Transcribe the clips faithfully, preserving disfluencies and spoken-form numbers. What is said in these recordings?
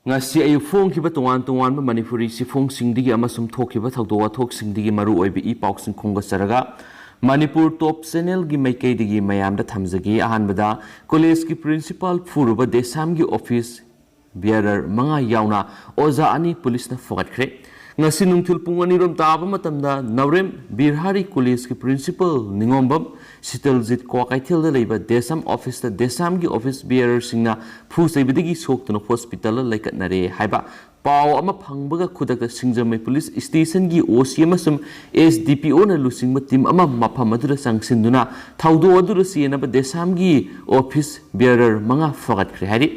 ꯉꯁꯤ ꯑꯌꯨꯛ ꯐꯣꯡꯈꯤꯕ ꯇꯣꯉꯥꯟ ꯇꯣꯉꯥꯟꯕ ꯃꯅꯤꯄꯨꯔꯤ ꯆꯦꯐꯣꯡꯁꯤꯡꯗꯒꯤ ꯑꯃꯁꯨꯡ ꯊꯣꯛꯈꯤꯕ ꯊꯧꯗꯣꯛ ꯋꯥꯊꯣꯛꯁꯤꯡꯗꯒꯤ ꯃꯔꯨ ꯑꯣꯏꯕ ꯏ ꯄꯥꯎꯁꯤꯡ ꯈꯣꯝꯒꯠꯆꯔꯒ ꯃꯅꯤꯄꯨꯔ ꯇꯣꯞ ꯆꯦꯅꯦꯜꯒꯤ ꯃꯥꯏꯀꯩꯗꯒꯤ ꯃꯌꯥꯝꯗ ꯊꯝꯖꯒꯦ꯫ ꯑꯍꯥꯟꯕꯗ, ꯀꯣꯂꯦꯖꯀꯤ ꯄ꯭ꯔꯤꯟꯁꯤꯄꯥꯜ ꯐꯨꯔꯨꯕ ꯗꯦꯁꯥꯝꯒꯤ ꯑꯣꯐꯤꯁ ꯕꯤꯌꯔꯔ ꯃꯉꯥ ꯌꯥꯎꯅ ꯑꯣꯖꯥ ꯑꯅꯤ ꯄꯨꯂꯤꯁꯅ ꯐꯒꯠꯈ꯭ꯔꯦ꯫ ꯉꯁꯤ ꯅꯨꯡꯊꯤꯜ ꯄꯨꯡ ꯑꯅꯤꯔꯣꯝ ꯇꯥꯕ ꯃꯇꯝꯗ ꯅꯥꯎꯔꯦꯝ ꯕꯤꯔꯍꯥꯔꯤ ꯀꯣꯂꯦꯖꯀꯤ ꯄ꯭ꯔꯤꯟꯁꯤꯄꯥꯜ ꯅꯤꯉꯣꯝꯕꯝ ꯁꯤꯇꯜꯖꯤꯠ ꯀ꯭ꯋꯥꯀꯩꯊꯦꯜꯗ ꯂꯩꯕ ꯗꯦꯁꯥꯝ ꯑꯣꯐꯤꯁꯇ ꯗꯦꯁꯥꯝꯒꯤ ꯑꯣꯐꯤꯁ ꯕꯤꯌꯔꯔꯁꯤꯡꯅ ꯐꯨ ꯆꯩꯕꯗꯒꯤ ꯁꯣꯛꯇꯨꯅ ꯍꯣꯁꯄꯤꯇꯥꯜꯗ ꯂꯩꯈꯠꯅꯔꯦ ꯍꯥꯏꯕ ꯄꯥꯎ ꯑꯃ ꯐꯪꯕꯒ ꯈꯨꯗꯛꯇ ꯁꯤꯡꯖꯃꯩ ꯄꯨꯂꯤꯁ ꯁ꯭ꯇꯦꯁꯟꯒꯤ ꯑꯣ ꯁꯤ ꯑꯃꯁꯨꯡ ꯑꯦꯁ ꯗꯤ ꯄꯤ ꯑꯣꯅ ꯂꯨꯆꯤꯡꯕ ꯇꯤꯝ ꯑꯃ ꯃꯐꯝ ꯑꯗꯨꯗ ꯆꯪꯁꯤꯟꯗꯨꯅ ꯊꯧꯗꯣꯛ ꯑꯗꯨꯗ ꯆꯦꯟꯅꯕ ꯗꯦꯁꯥꯝꯒꯤ ꯑꯣꯐꯤꯁ ꯕꯤꯌꯔꯔ ꯃꯉꯥ ꯐꯒꯠꯈ꯭ꯔꯦ ꯍꯥꯏꯔꯤ꯫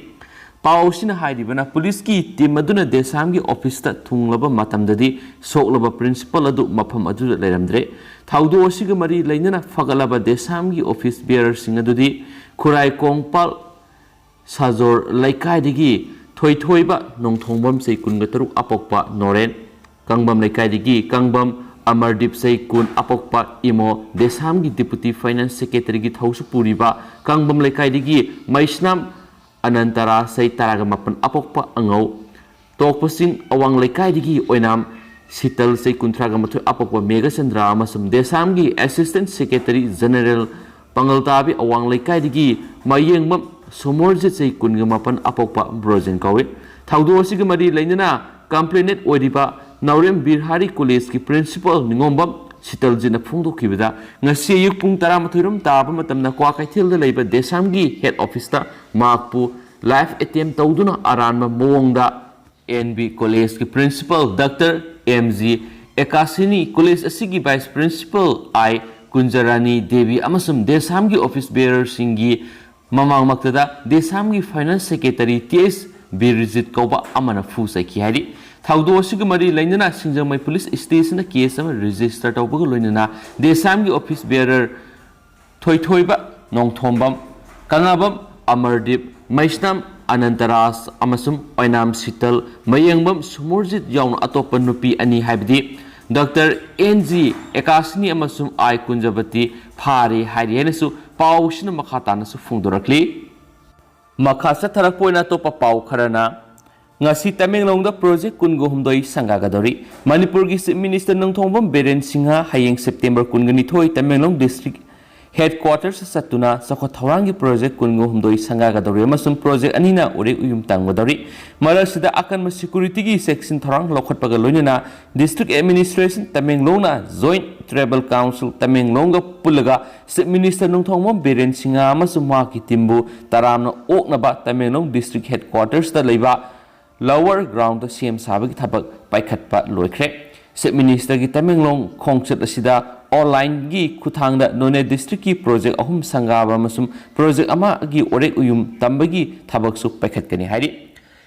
ꯄꯥꯎ ꯑꯁꯤꯅ ꯍꯥꯏꯔꯤꯕꯅ, ꯄꯨꯂꯤꯁꯀꯤ ꯇꯤꯝ ꯑꯗꯨꯅ ꯗꯦꯁꯥꯝꯒꯤ ꯑꯣꯐꯤꯁꯇ ꯊꯨꯡꯂꯕ ꯃꯇꯝꯗꯗꯤ ꯁꯣꯛꯂꯕ ꯄ꯭ꯔꯤꯟꯁꯤꯄꯥꯜ ꯑꯗꯨ ꯃꯐꯝ ꯑꯗꯨꯗ ꯂꯩꯔꯝꯗ꯭ꯔꯦ꯫ ꯊꯧꯗꯣꯛ ꯑꯁꯤꯒ ꯃꯔꯤ ꯂꯩꯅꯅ ꯐꯒꯠꯂꯕ ꯗꯦꯁꯥꯝꯒꯤ ꯑꯣꯐꯤꯁ ꯕꯤꯌꯔꯔꯁꯤꯡ ꯑꯗꯨꯗꯤ ꯈꯨꯔꯥꯏ ꯀꯣꯡꯄꯥꯜ ꯁꯥꯖꯣꯔ ꯂꯩꯀꯥꯏꯗꯒꯤ ꯊꯣꯏꯊꯣꯏꯕ ꯅꯣꯡꯊꯣꯡꯕꯝ ꯆꯍꯤ ꯀꯨꯟꯒ ꯇꯔꯨꯛ ꯑꯄꯣꯛꯄ ꯅꯣꯔꯦꯟ, ꯀꯪꯕꯝ ꯂꯩꯀꯥꯏꯗꯒꯤ ꯀꯪꯕꯝ ꯑꯃꯔꯗꯤꯞ ꯆꯍꯤ ꯀꯨꯟ ꯑꯄꯣꯛꯄ ꯏꯃꯣ, ꯗꯦꯁꯥꯝꯒꯤ ꯗꯤꯄꯨꯇꯤ ꯐꯥꯏꯅꯥꯟꯁ ꯁꯦꯀ꯭ꯔꯦꯇꯔꯤꯒꯤ ꯊꯧꯁꯨ ꯄꯨꯔꯤꯕ ꯀꯪꯕꯝ ꯂꯩꯀꯥꯏꯗꯒꯤ ꯃꯩꯁꯅꯥꯝ ꯑꯅꯟꯇꯔꯥ ꯆꯍꯤ ꯇꯔꯥꯒ ꯃꯥꯄꯟ ꯑꯄꯣꯛꯄ ꯑꯉꯧ, ꯇꯣꯛꯄꯁꯤꯡ ꯑꯋꯥꯡ ꯂꯩꯀꯥꯏꯗꯒꯤ ꯑꯣꯏꯅꯥꯝ ꯁꯤꯇꯜ ꯆꯍꯤ ꯀꯨꯟꯊ꯭ꯔꯥꯒ ꯃꯥꯊꯣꯏ ꯑꯄꯣꯛꯄ ꯃꯦꯘꯆꯟꯗ꯭ꯔ ꯑꯃꯁꯨꯡ ꯗꯦꯁꯥꯝꯒꯤ ꯑꯦꯁꯤꯁꯇꯦꯟ ꯁꯦꯀ꯭ꯔꯦꯇꯔꯤ ꯖꯦꯅꯦꯔꯦꯜ ꯄꯥꯡꯒꯜꯇꯥꯕꯤ ꯑꯋꯥꯡ ꯂꯩꯀꯥꯏꯗꯒꯤ ꯃꯌꯦꯡꯕꯝ ꯁꯣꯃꯣꯔꯖꯤꯠ ꯆꯍꯤ ꯀꯨꯟꯒ ꯃꯥꯄꯟ ꯑꯄꯣꯛꯄ ꯕ꯭ꯔꯣꯖꯦꯟ ꯀꯧꯏ꯫ ꯊꯧꯗꯣꯛ ꯑꯁꯤꯒ ꯃꯔꯤ ꯂꯩꯅꯅ ꯀꯝꯄ꯭ꯂꯦꯅꯦꯟ ꯑꯣꯏꯔꯤꯕ ꯅꯥꯎꯔꯦꯝ ꯕꯤꯔꯍꯥꯔꯤ ꯀꯣꯂꯦꯖꯀꯤ ꯄ꯭ꯔꯤꯟꯁꯤꯄꯥꯜ ꯅꯤꯉꯣꯝꯕꯝ ꯁꯤꯇꯜꯖꯤꯠꯅ ꯐꯣꯡꯗꯣꯛꯈꯤꯕꯗ, ꯉꯁꯤ ꯑꯌꯨꯛ ꯄꯨꯡ ꯇꯔꯥꯃꯥꯊꯣꯏ ꯔꯣꯝ ꯇꯥꯕ ꯃꯇꯝꯗ ꯀ꯭ꯋꯥꯀꯩꯊꯦꯜꯗ ꯂꯩꯕ ꯗꯦꯁꯥꯝꯒꯤ ꯍꯦꯗ ꯑꯣꯐꯤꯁꯇ ꯃꯍꯥꯛꯄꯨ ꯂꯥꯏꯐ ꯑꯦꯇꯦꯝ ꯇꯧꯗꯨꯅ ꯑꯔꯥꯟꯕ ꯃꯑꯣꯡꯗ ꯑꯦꯟ ꯕꯤ ꯀꯣꯂꯦꯖꯀꯤ ꯄ꯭ꯔꯤꯟꯁꯤꯄꯥꯜ ꯗꯥꯛꯇꯔ ꯑꯦꯝ ꯖꯤ ꯑꯦꯀꯥꯁꯤꯅꯤ, ꯀꯣꯂꯦꯖ ꯑꯁꯤꯒꯤ vice principal I Kunjarani Devi ꯑꯃꯁꯨꯡ ꯗꯦꯁꯥꯝꯒꯤ ꯑꯣꯐꯤꯁ ꯕꯦꯌꯔꯁꯤꯡꯒꯤ ꯃꯃꯥꯡꯃꯛꯇꯗ ꯗꯦꯁꯥꯝꯒꯤ finance secretary T S Birjit ꯀꯧꯕ ꯑꯃꯅ ꯐꯨ ꯆꯩꯈꯤ ꯍꯥꯏꯔꯤ꯫ ꯊꯧꯗꯣꯛ ꯑꯁꯤꯒ ꯃꯔꯤ ꯂꯩꯅꯅ ꯁꯤꯡꯖꯃꯩ ꯄꯨꯂꯤꯁ ꯁ꯭ꯇꯦꯁꯟꯗ ꯀꯦꯁ ꯑꯃ ꯔꯦꯖꯤꯁꯇꯔ ꯇꯧꯕꯒ ꯂꯣꯏꯅꯅ ꯗꯦꯁꯥꯝꯒꯤ ꯑꯣꯐꯤꯁ ꯕꯦꯌꯔ ꯊꯣꯏꯊꯣꯏꯕ ꯅꯣꯡꯊꯣꯝꯕꯝ, ꯀꯪꯉꯥꯕꯝ ꯑꯃꯔꯗꯤꯞ, ꯃꯩꯁꯅꯥꯝ ꯑꯅꯟꯇꯔꯥꯖ ꯑꯃꯁꯨꯡ ꯑꯣꯏꯅꯥꯝ ꯁꯤꯇꯜ, ꯃꯌꯦꯡꯕꯝ ꯁꯨꯃꯨꯔꯖꯤꯠ ꯌꯥꯎꯅ ꯑꯇꯣꯞꯄ ꯅꯨꯄꯤ ꯑꯅꯤ ꯍꯥꯏꯕꯗꯤ ꯗꯥꯛꯇꯔ ꯑꯦꯟ ꯖꯤ ꯑꯦꯀꯥꯁꯤꯅꯤ ꯑꯃꯁꯨꯡ ꯑꯥꯏ ꯀꯨꯟꯖꯕꯇꯤ ꯐꯥꯔꯦ ꯍꯥꯏꯔꯤ ꯍꯥꯏꯅꯁꯨ ꯄꯥꯎꯁꯤꯅ ꯃꯈꯥ ꯇꯥꯅꯁꯨ ꯐꯣꯡꯗꯣꯔꯛꯂꯤ꯫ ꯃꯈꯥ ꯆꯠꯊꯔꯛꯄ ꯑꯣꯏꯅ ꯑꯇꯣꯞꯄ ꯄꯥꯎ ꯈꯔꯅ, ꯉꯁꯤ ꯇꯃꯦꯡꯂꯣꯡꯗ ꯄ꯭ꯔꯣꯖꯦꯛ ꯀꯨꯟꯒ ꯍꯨꯝꯗꯣꯏ ꯁꯪꯒꯥꯒꯗꯧꯔꯤ꯫ ꯃꯅꯤꯄꯨꯔꯒꯤ ꯆꯤꯐ ꯃꯤꯅꯤꯁꯇꯔ ꯅꯣꯡꯊꯣꯝꯕꯝ ꯕꯤꯔꯦꯟ ꯁꯤꯡꯍ ꯍꯌꯦꯡ ꯁꯦꯞꯇꯦꯝꯕꯔ ꯀꯨꯟꯒ ꯅꯤꯊꯣꯏ ꯇꯃꯦꯡꯂꯣꯡ ꯗꯤꯁꯇ꯭ꯔꯤꯛ ꯍꯦꯗꯀ꯭ꯋꯥꯇꯔꯁꯇ ꯆꯠꯇꯨꯅ ꯆꯥꯎꯈꯠ ꯊꯧꯔꯥꯡꯒꯤ ꯄ꯭ꯔꯣꯖꯦꯛ ꯀꯨꯟꯒ ꯍꯨꯝꯗꯣꯏ ꯁꯪꯒꯥꯒꯗꯧꯔꯤ ꯑꯃꯁꯨꯡ ꯄ꯭ꯔꯣꯖꯦꯛ ꯑꯅꯤꯅ ꯎꯔꯦꯛ ꯎꯌꯨꯝ ꯇꯝꯒꯗꯧꯔꯤ꯫ ꯃꯔꯛꯁꯤꯗ ꯑꯀꯟꯕ ꯁꯦꯀ꯭ꯌꯨꯔꯤꯇꯤꯒꯤ ꯆꯦꯛꯁꯤꯟ ꯊꯧꯔꯥꯡ ꯂꯧꯈꯠꯄꯒ ꯂꯣꯏꯅꯅ ꯗꯤꯁꯇ꯭ꯔꯤꯛ ꯑꯦꯗꯃꯤꯅꯤꯁꯇ꯭ꯔꯦꯁꯟ ꯇꯃꯦꯡꯂꯣꯡꯅ ꯖꯣꯏꯟꯠ ꯇ꯭ꯔꯥꯏꯕꯦꯜ ꯀꯥꯎꯟꯁꯤꯜ ꯇꯃꯦꯡꯂꯣꯡꯒ ꯄꯨꯜꯂꯒ ꯆꯤꯐ ꯃꯤꯅꯤꯁꯇꯔ ꯅꯣꯡꯊꯣꯝꯕꯝ ꯕꯤꯔꯦꯟ ꯁꯤꯡꯍ ꯑꯃꯁꯨꯡ ꯃꯍꯥꯛꯀꯤ ꯇꯤꯝꯕꯨ ꯇꯔꯥꯝꯅ ꯑꯣꯛꯅꯕ ꯇꯃꯦꯡꯂꯣꯡ ꯗꯤꯁꯇ꯭ꯔꯤꯛ ꯍꯦꯗꯀ꯭ꯋꯥꯇꯔꯁꯇ ꯂꯩꯕ ꯂꯋꯔ ꯒ꯭ꯔꯥꯎꯟꯗ ꯁꯦꯝ ꯁꯥꯕꯒꯤ ꯊꯕꯛ ꯄꯥꯏꯈꯠꯄ ꯂꯣꯏꯈ꯭ꯔꯦ꯫ ꯆꯤꯐ ꯃꯤꯅꯤꯁꯇꯔꯒꯤ ꯇꯃꯦꯡꯂꯣꯡ ꯈꯣꯡꯆꯠ ꯑꯁꯤꯗ ꯑꯣꯟꯂꯥꯏꯟꯒꯤ ꯈꯨꯠꯊꯥꯡꯗ ꯅꯣꯅꯦ ꯗꯤꯁꯇ꯭ꯔꯤꯛꯀꯤ ꯄ꯭ꯔꯣꯖꯦꯛ ꯑꯍꯨꯝ ꯁꯪꯒꯥꯕ ꯑꯃꯁꯨꯡ ꯄ꯭ꯔꯣꯖꯦꯛ ꯑꯃꯒꯤ ꯎꯔꯦꯛ ꯎꯌꯨꯝ ꯇꯝꯕꯒꯤ ꯊꯕꯛꯁꯨ ꯄꯥꯏꯈꯠꯀꯅꯤ ꯍꯥꯏꯔꯤ꯫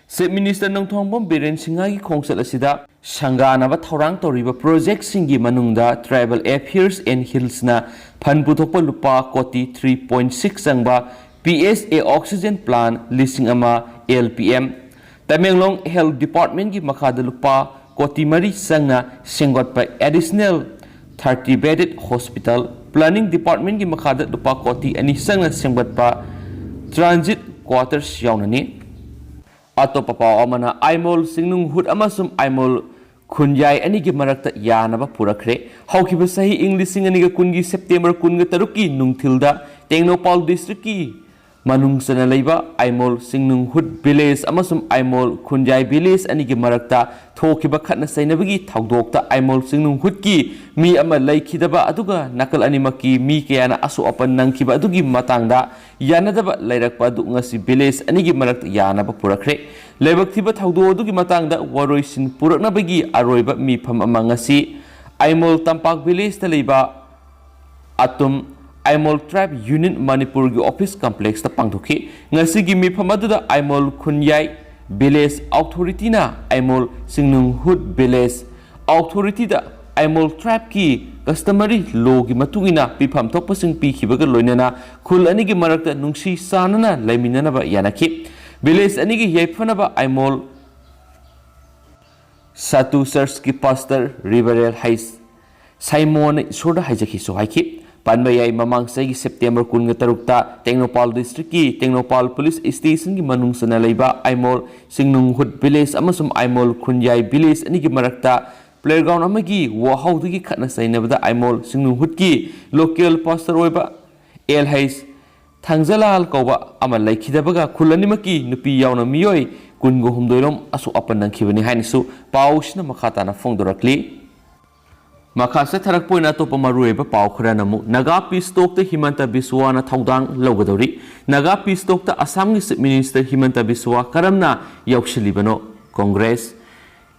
ꯆꯤꯐ ꯃꯤꯅꯤꯁꯇꯔ ꯅꯣꯡꯊꯣꯝꯕꯝ ꯕꯤꯔꯦꯟ ꯁꯤꯡꯍꯒꯤ ꯈꯣꯡꯆꯠ ꯑꯁꯤꯗ ꯁꯪꯒꯥꯅꯕ ꯊꯧꯔꯥꯡ ꯇꯧꯔꯤꯕ ꯄ꯭ꯔꯣꯖꯦꯛꯁꯤꯡꯒꯤ ꯃꯅꯨꯡꯗ ꯇ꯭ꯔꯥꯏꯕꯦꯜ ꯑꯦꯐꯤꯌꯔꯁ ꯑꯦꯟ ꯍꯤꯜꯁꯅ ꯐꯟ ꯄꯨꯊꯣꯛꯄ ꯂꯨꯄꯥ ꯀꯣꯇꯤ ꯊ꯭ꯔꯤ ꯄꯣꯏꯟ ꯁꯤꯛꯁ ꯆꯪꯕ ꯄꯤ ꯑꯦꯁ ꯑꯦ ꯑꯣꯛꯁꯤꯖꯦꯟ ꯄ꯭ꯂꯥꯟ ꯂꯤꯁꯤꯡ ꯑꯃ, L P M, Tamenglong health ꯗꯤꯄꯥꯔꯠꯃꯦꯟꯒꯤ ꯃꯈꯥꯗ ꯂꯨꯄꯥ ꯀꯣꯇꯤ ꯃꯔꯤ ꯆꯪꯅ ꯁꯦꯝꯒꯠꯄ ꯑꯦꯗꯤꯁꯅꯦꯜ ꯊꯥꯔꯇꯤ ꯕꯦꯗꯦꯗ ꯍꯣꯁꯄꯤꯇꯥꯜ, ꯄ꯭ꯂꯥꯅꯤꯡ ꯗꯤꯄꯥꯔꯠꯃꯦꯟꯒꯤ ꯃꯈꯥꯗ ꯂꯨꯄꯥ ꯀꯣꯇꯤ ꯑꯅꯤ ꯆꯪꯅ ꯁꯦꯝꯒꯠꯄ ꯇ꯭ꯔꯥꯟꯖꯤꯠ ꯀ꯭ꯋꯥꯇꯔꯁ ꯌꯥꯎꯅꯅꯤ꯫ ꯑꯇꯣꯞꯄ ꯄꯥꯎ ꯑꯃꯅ, ꯑꯥꯏꯃꯣꯜ ꯆꯤꯡꯅꯨꯡꯍꯨꯠ ꯑꯃꯁꯨꯡ ꯑꯥꯏꯃꯣꯜ ꯈꯨꯟꯌꯥꯏ ꯑꯅꯤꯒꯤ ꯃꯔꯛꯇ ꯌꯥꯅꯕ ꯄꯨꯔꯛꯈ꯭ꯔꯦ꯫ ꯍꯧꯈꯤꯕ ꯆꯍꯤ ꯏꯪ ꯂꯤꯁꯤꯡ ꯑꯅꯤꯒ ꯀꯨꯟꯒꯤ ꯁꯦꯞꯇꯦꯝꯕꯔ ꯀꯨꯟꯒ ꯇꯔꯨꯛꯀꯤ ꯅꯨꯡꯊꯤꯜꯗ ꯇꯦꯡꯅꯧꯄꯥꯜ ꯗꯤꯁꯇ꯭ꯔꯤꯛꯀꯤ ꯃꯅꯨꯡ ꯆꯟꯅ ꯂꯩꯕ ꯑꯥꯏꯃꯣꯜ ꯆꯤꯡꯅꯨꯡꯍꯨꯠ ꯚꯤꯂꯦꯖ ꯑꯃꯁꯨꯡ ꯑꯥꯏꯃꯣꯜ ꯈꯨꯟꯌꯥꯏ ꯚꯤꯂꯦꯖ ꯑꯅꯤꯒꯤ ꯃꯔꯛꯇ ꯊꯣꯛꯈꯤꯕ ꯈꯠꯅ ꯆꯩꯅꯕꯒꯤ ꯊꯧꯗꯣꯛꯇ ꯑꯥꯏꯃꯣꯜ ꯆꯤꯡꯅꯨꯡꯍꯨꯠꯀꯤ ꯃꯤ ꯑꯃ ꯂꯩꯈꯤꯗꯕ, ꯑꯗꯨꯒ ꯅꯥꯀꯜ ꯑꯅꯤꯃꯛꯀꯤ ꯃꯤ ꯀꯌꯥꯅ ꯑꯁꯣꯛ ꯑꯄꯟ ꯅꯪꯈꯤꯕ ꯑꯗꯨꯒꯤ ꯃꯇꯥꯡꯗ ꯌꯥꯅꯗꯕ ꯂꯩꯔꯛꯄ ꯑꯗꯨ ꯉꯁꯤ ꯚꯤꯂꯦꯖ ꯑꯅꯤꯒꯤ ꯃꯔꯛꯇ ꯌꯥꯅꯕ ꯄꯨꯔꯛꯈ꯭ꯔꯦ꯫ ꯂꯥꯏꯕꯛ ꯊꯤꯕ ꯊꯧꯗꯣꯛ ꯑꯗꯨꯒꯤ ꯃꯇꯥꯡꯗ ꯋꯥꯔꯣꯏꯁꯤꯟ ꯄꯨꯔꯛꯅꯕꯒꯤ ꯑꯔꯣꯏꯕ ꯃꯤꯐꯝ ꯑꯃ ꯉꯁꯤ ꯑꯥꯏꯃꯣꯜ ꯇꯝꯄꯥꯛ ꯚꯤꯂꯦꯖꯇ ꯂꯩꯕ ꯑꯇꯨꯝ ꯑꯥꯏꯃꯣꯜ ꯇ꯭ꯔꯥꯏꯕ ꯌꯨꯅꯤꯌꯟ ꯃꯅꯤꯄꯨꯔꯒꯤ ꯑꯣꯐꯤꯁ ꯀꯝꯄ꯭ꯂꯦꯛꯁꯇ ꯄꯥꯡꯊꯣꯛꯈꯤ꯫ ꯉꯁꯤꯒꯤ ꯃꯤꯐꯝ ꯑꯗꯨꯗ ꯑꯥꯏꯃꯣꯜ ꯈꯨꯟꯌꯥꯏ ꯚꯤꯂꯦꯖ ꯑꯣꯊꯣꯔꯤꯇꯤꯅ ꯑꯥꯏꯃꯣꯜ ꯆꯤꯡꯅꯨꯡꯍꯨꯠ ꯚꯤꯂꯦꯖ ꯑꯣꯊꯣꯔꯤꯇꯤꯗ ꯑꯥꯏꯃꯣꯜ ꯇ꯭ꯔꯥꯏꯕꯀꯤ ꯀꯁꯇꯃꯔꯤ ꯂꯣꯒꯤ ꯃꯇꯨꯡ ꯏꯟꯅ ꯄꯤꯐꯝ ꯊꯣꯛꯄꯁꯤꯡ ꯄꯤꯈꯤꯕꯒ ꯂꯣꯏꯅꯅ ꯈꯨꯜ ꯑꯅꯤꯒꯤ ꯃꯔꯛꯇ ꯅꯨꯡꯁꯤ ꯆꯥꯟꯅꯅ ꯂꯩꯃꯤꯟꯅꯅꯕ ꯌꯥꯅꯈꯤ꯫ ꯚꯤꯂꯦꯖ ꯑꯅꯤꯒꯤ ꯌꯥꯏꯐꯅꯕ ꯑꯥꯏꯃꯣꯜ ꯁꯥꯇꯨ ꯆꯔꯆꯀꯤ ꯄꯥꯁꯇꯔ ꯔꯤꯚꯔꯦꯜ ꯍꯩꯁ ꯁꯥꯏꯃꯣꯟꯅ ꯏꯁꯣꯔꯗ ꯍꯥꯏꯖꯈꯤꯁꯨ ꯍꯥꯏꯈꯤ꯫ ꯄꯟꯕ ꯌꯥꯏ, ꯃꯃꯥꯡ ꯆꯍꯤꯒꯤ ꯁꯦꯞꯇꯦꯝꯕꯔ ꯀꯨꯟꯒ ꯇꯔꯨꯛꯇ ꯇꯦꯡꯅꯧꯄꯥꯜ ꯗꯤꯁꯇ꯭ꯔꯤꯛꯀꯤ ꯇꯦꯡꯅꯧꯄꯥꯜ ꯄꯨꯂꯤꯁ ꯁ꯭ꯇꯦꯁꯟꯒꯤ ꯃꯅꯨꯡ ꯆꯟꯅ ꯂꯩꯕ ꯑꯥꯏꯃꯣꯜ ꯁꯤꯡꯅꯨꯡꯍꯨꯠ ꯚꯤꯂꯦꯖ ꯑꯃꯁꯨꯡ ꯑꯥꯏꯃꯣꯜ ꯈꯨꯟꯌꯥꯏ ꯚꯤꯂꯦꯖ ꯑꯅꯤꯒꯤ ꯃꯔꯛꯇ ꯄ꯭ꯂꯦꯒ꯭ꯔꯥꯎꯟ ꯑꯃꯒꯤ ꯋꯥꯍꯧꯗꯒꯤ ꯈꯠꯅ ꯆꯩꯅꯕꯗ ꯑꯥꯏꯃꯣꯜ ꯁꯤꯡꯅꯨꯡꯍꯨꯠꯀꯤ ꯂꯣꯀꯦꯜ ꯄꯥꯁꯇꯔ ꯑꯣꯏꯕ ꯑꯦꯜ ꯍꯩꯁ ꯊꯥꯡꯖꯂꯥꯜ ꯀꯧꯕ ꯑꯃ ꯂꯩꯈꯤꯗꯕꯒ ꯈꯨꯜ ꯑꯅꯤꯃꯛꯀꯤ ꯅꯨꯄꯤ ꯌꯥꯎꯅ ꯃꯤꯑꯣꯏ ꯀꯨꯟꯒ ꯍꯨꯝꯗꯣꯏ ꯔꯣꯝ ꯑꯁꯣꯛ ꯑꯄꯟ ꯅꯪꯈꯤꯕꯅꯤ ꯍꯥꯏꯅꯁꯨ ꯄꯥꯎꯁꯤꯅ ꯃꯈꯥ ꯇꯥꯅ ꯐꯣꯡꯗꯣꯔꯛꯂꯤ꯫ ꯃꯈꯥ ꯆꯠꯊꯔꯛꯄ ꯑꯣꯏꯅ ꯑꯇꯣꯞꯄ ꯃꯔꯨꯑꯣꯏꯕ ꯄꯥꯎ ꯈꯔꯅ ꯑꯃꯨꯛ ꯅꯥꯒꯥ ꯄꯤꯁ ꯇꯣꯛꯇ ꯍꯤꯃꯟꯇ ꯕꯤꯁꯋꯥꯅ ꯊꯧꯗꯥꯡ ꯂꯧꯒꯗꯧꯔꯤ꯫ ꯅꯥꯒꯥ ꯄꯤꯁ ꯇꯣꯛꯇ ꯑꯁꯥꯝꯒꯤ ꯆꯤꯐ ꯃꯤꯅꯤꯁꯇꯔ ꯍꯤꯃꯟꯇ ꯕꯤꯁꯋꯥ ꯀꯔꯝꯅ ꯌꯥꯎꯁꯤꯜꯂꯤꯕꯅꯣ? ꯀꯣꯡꯒ꯭ꯔꯦꯁ꯫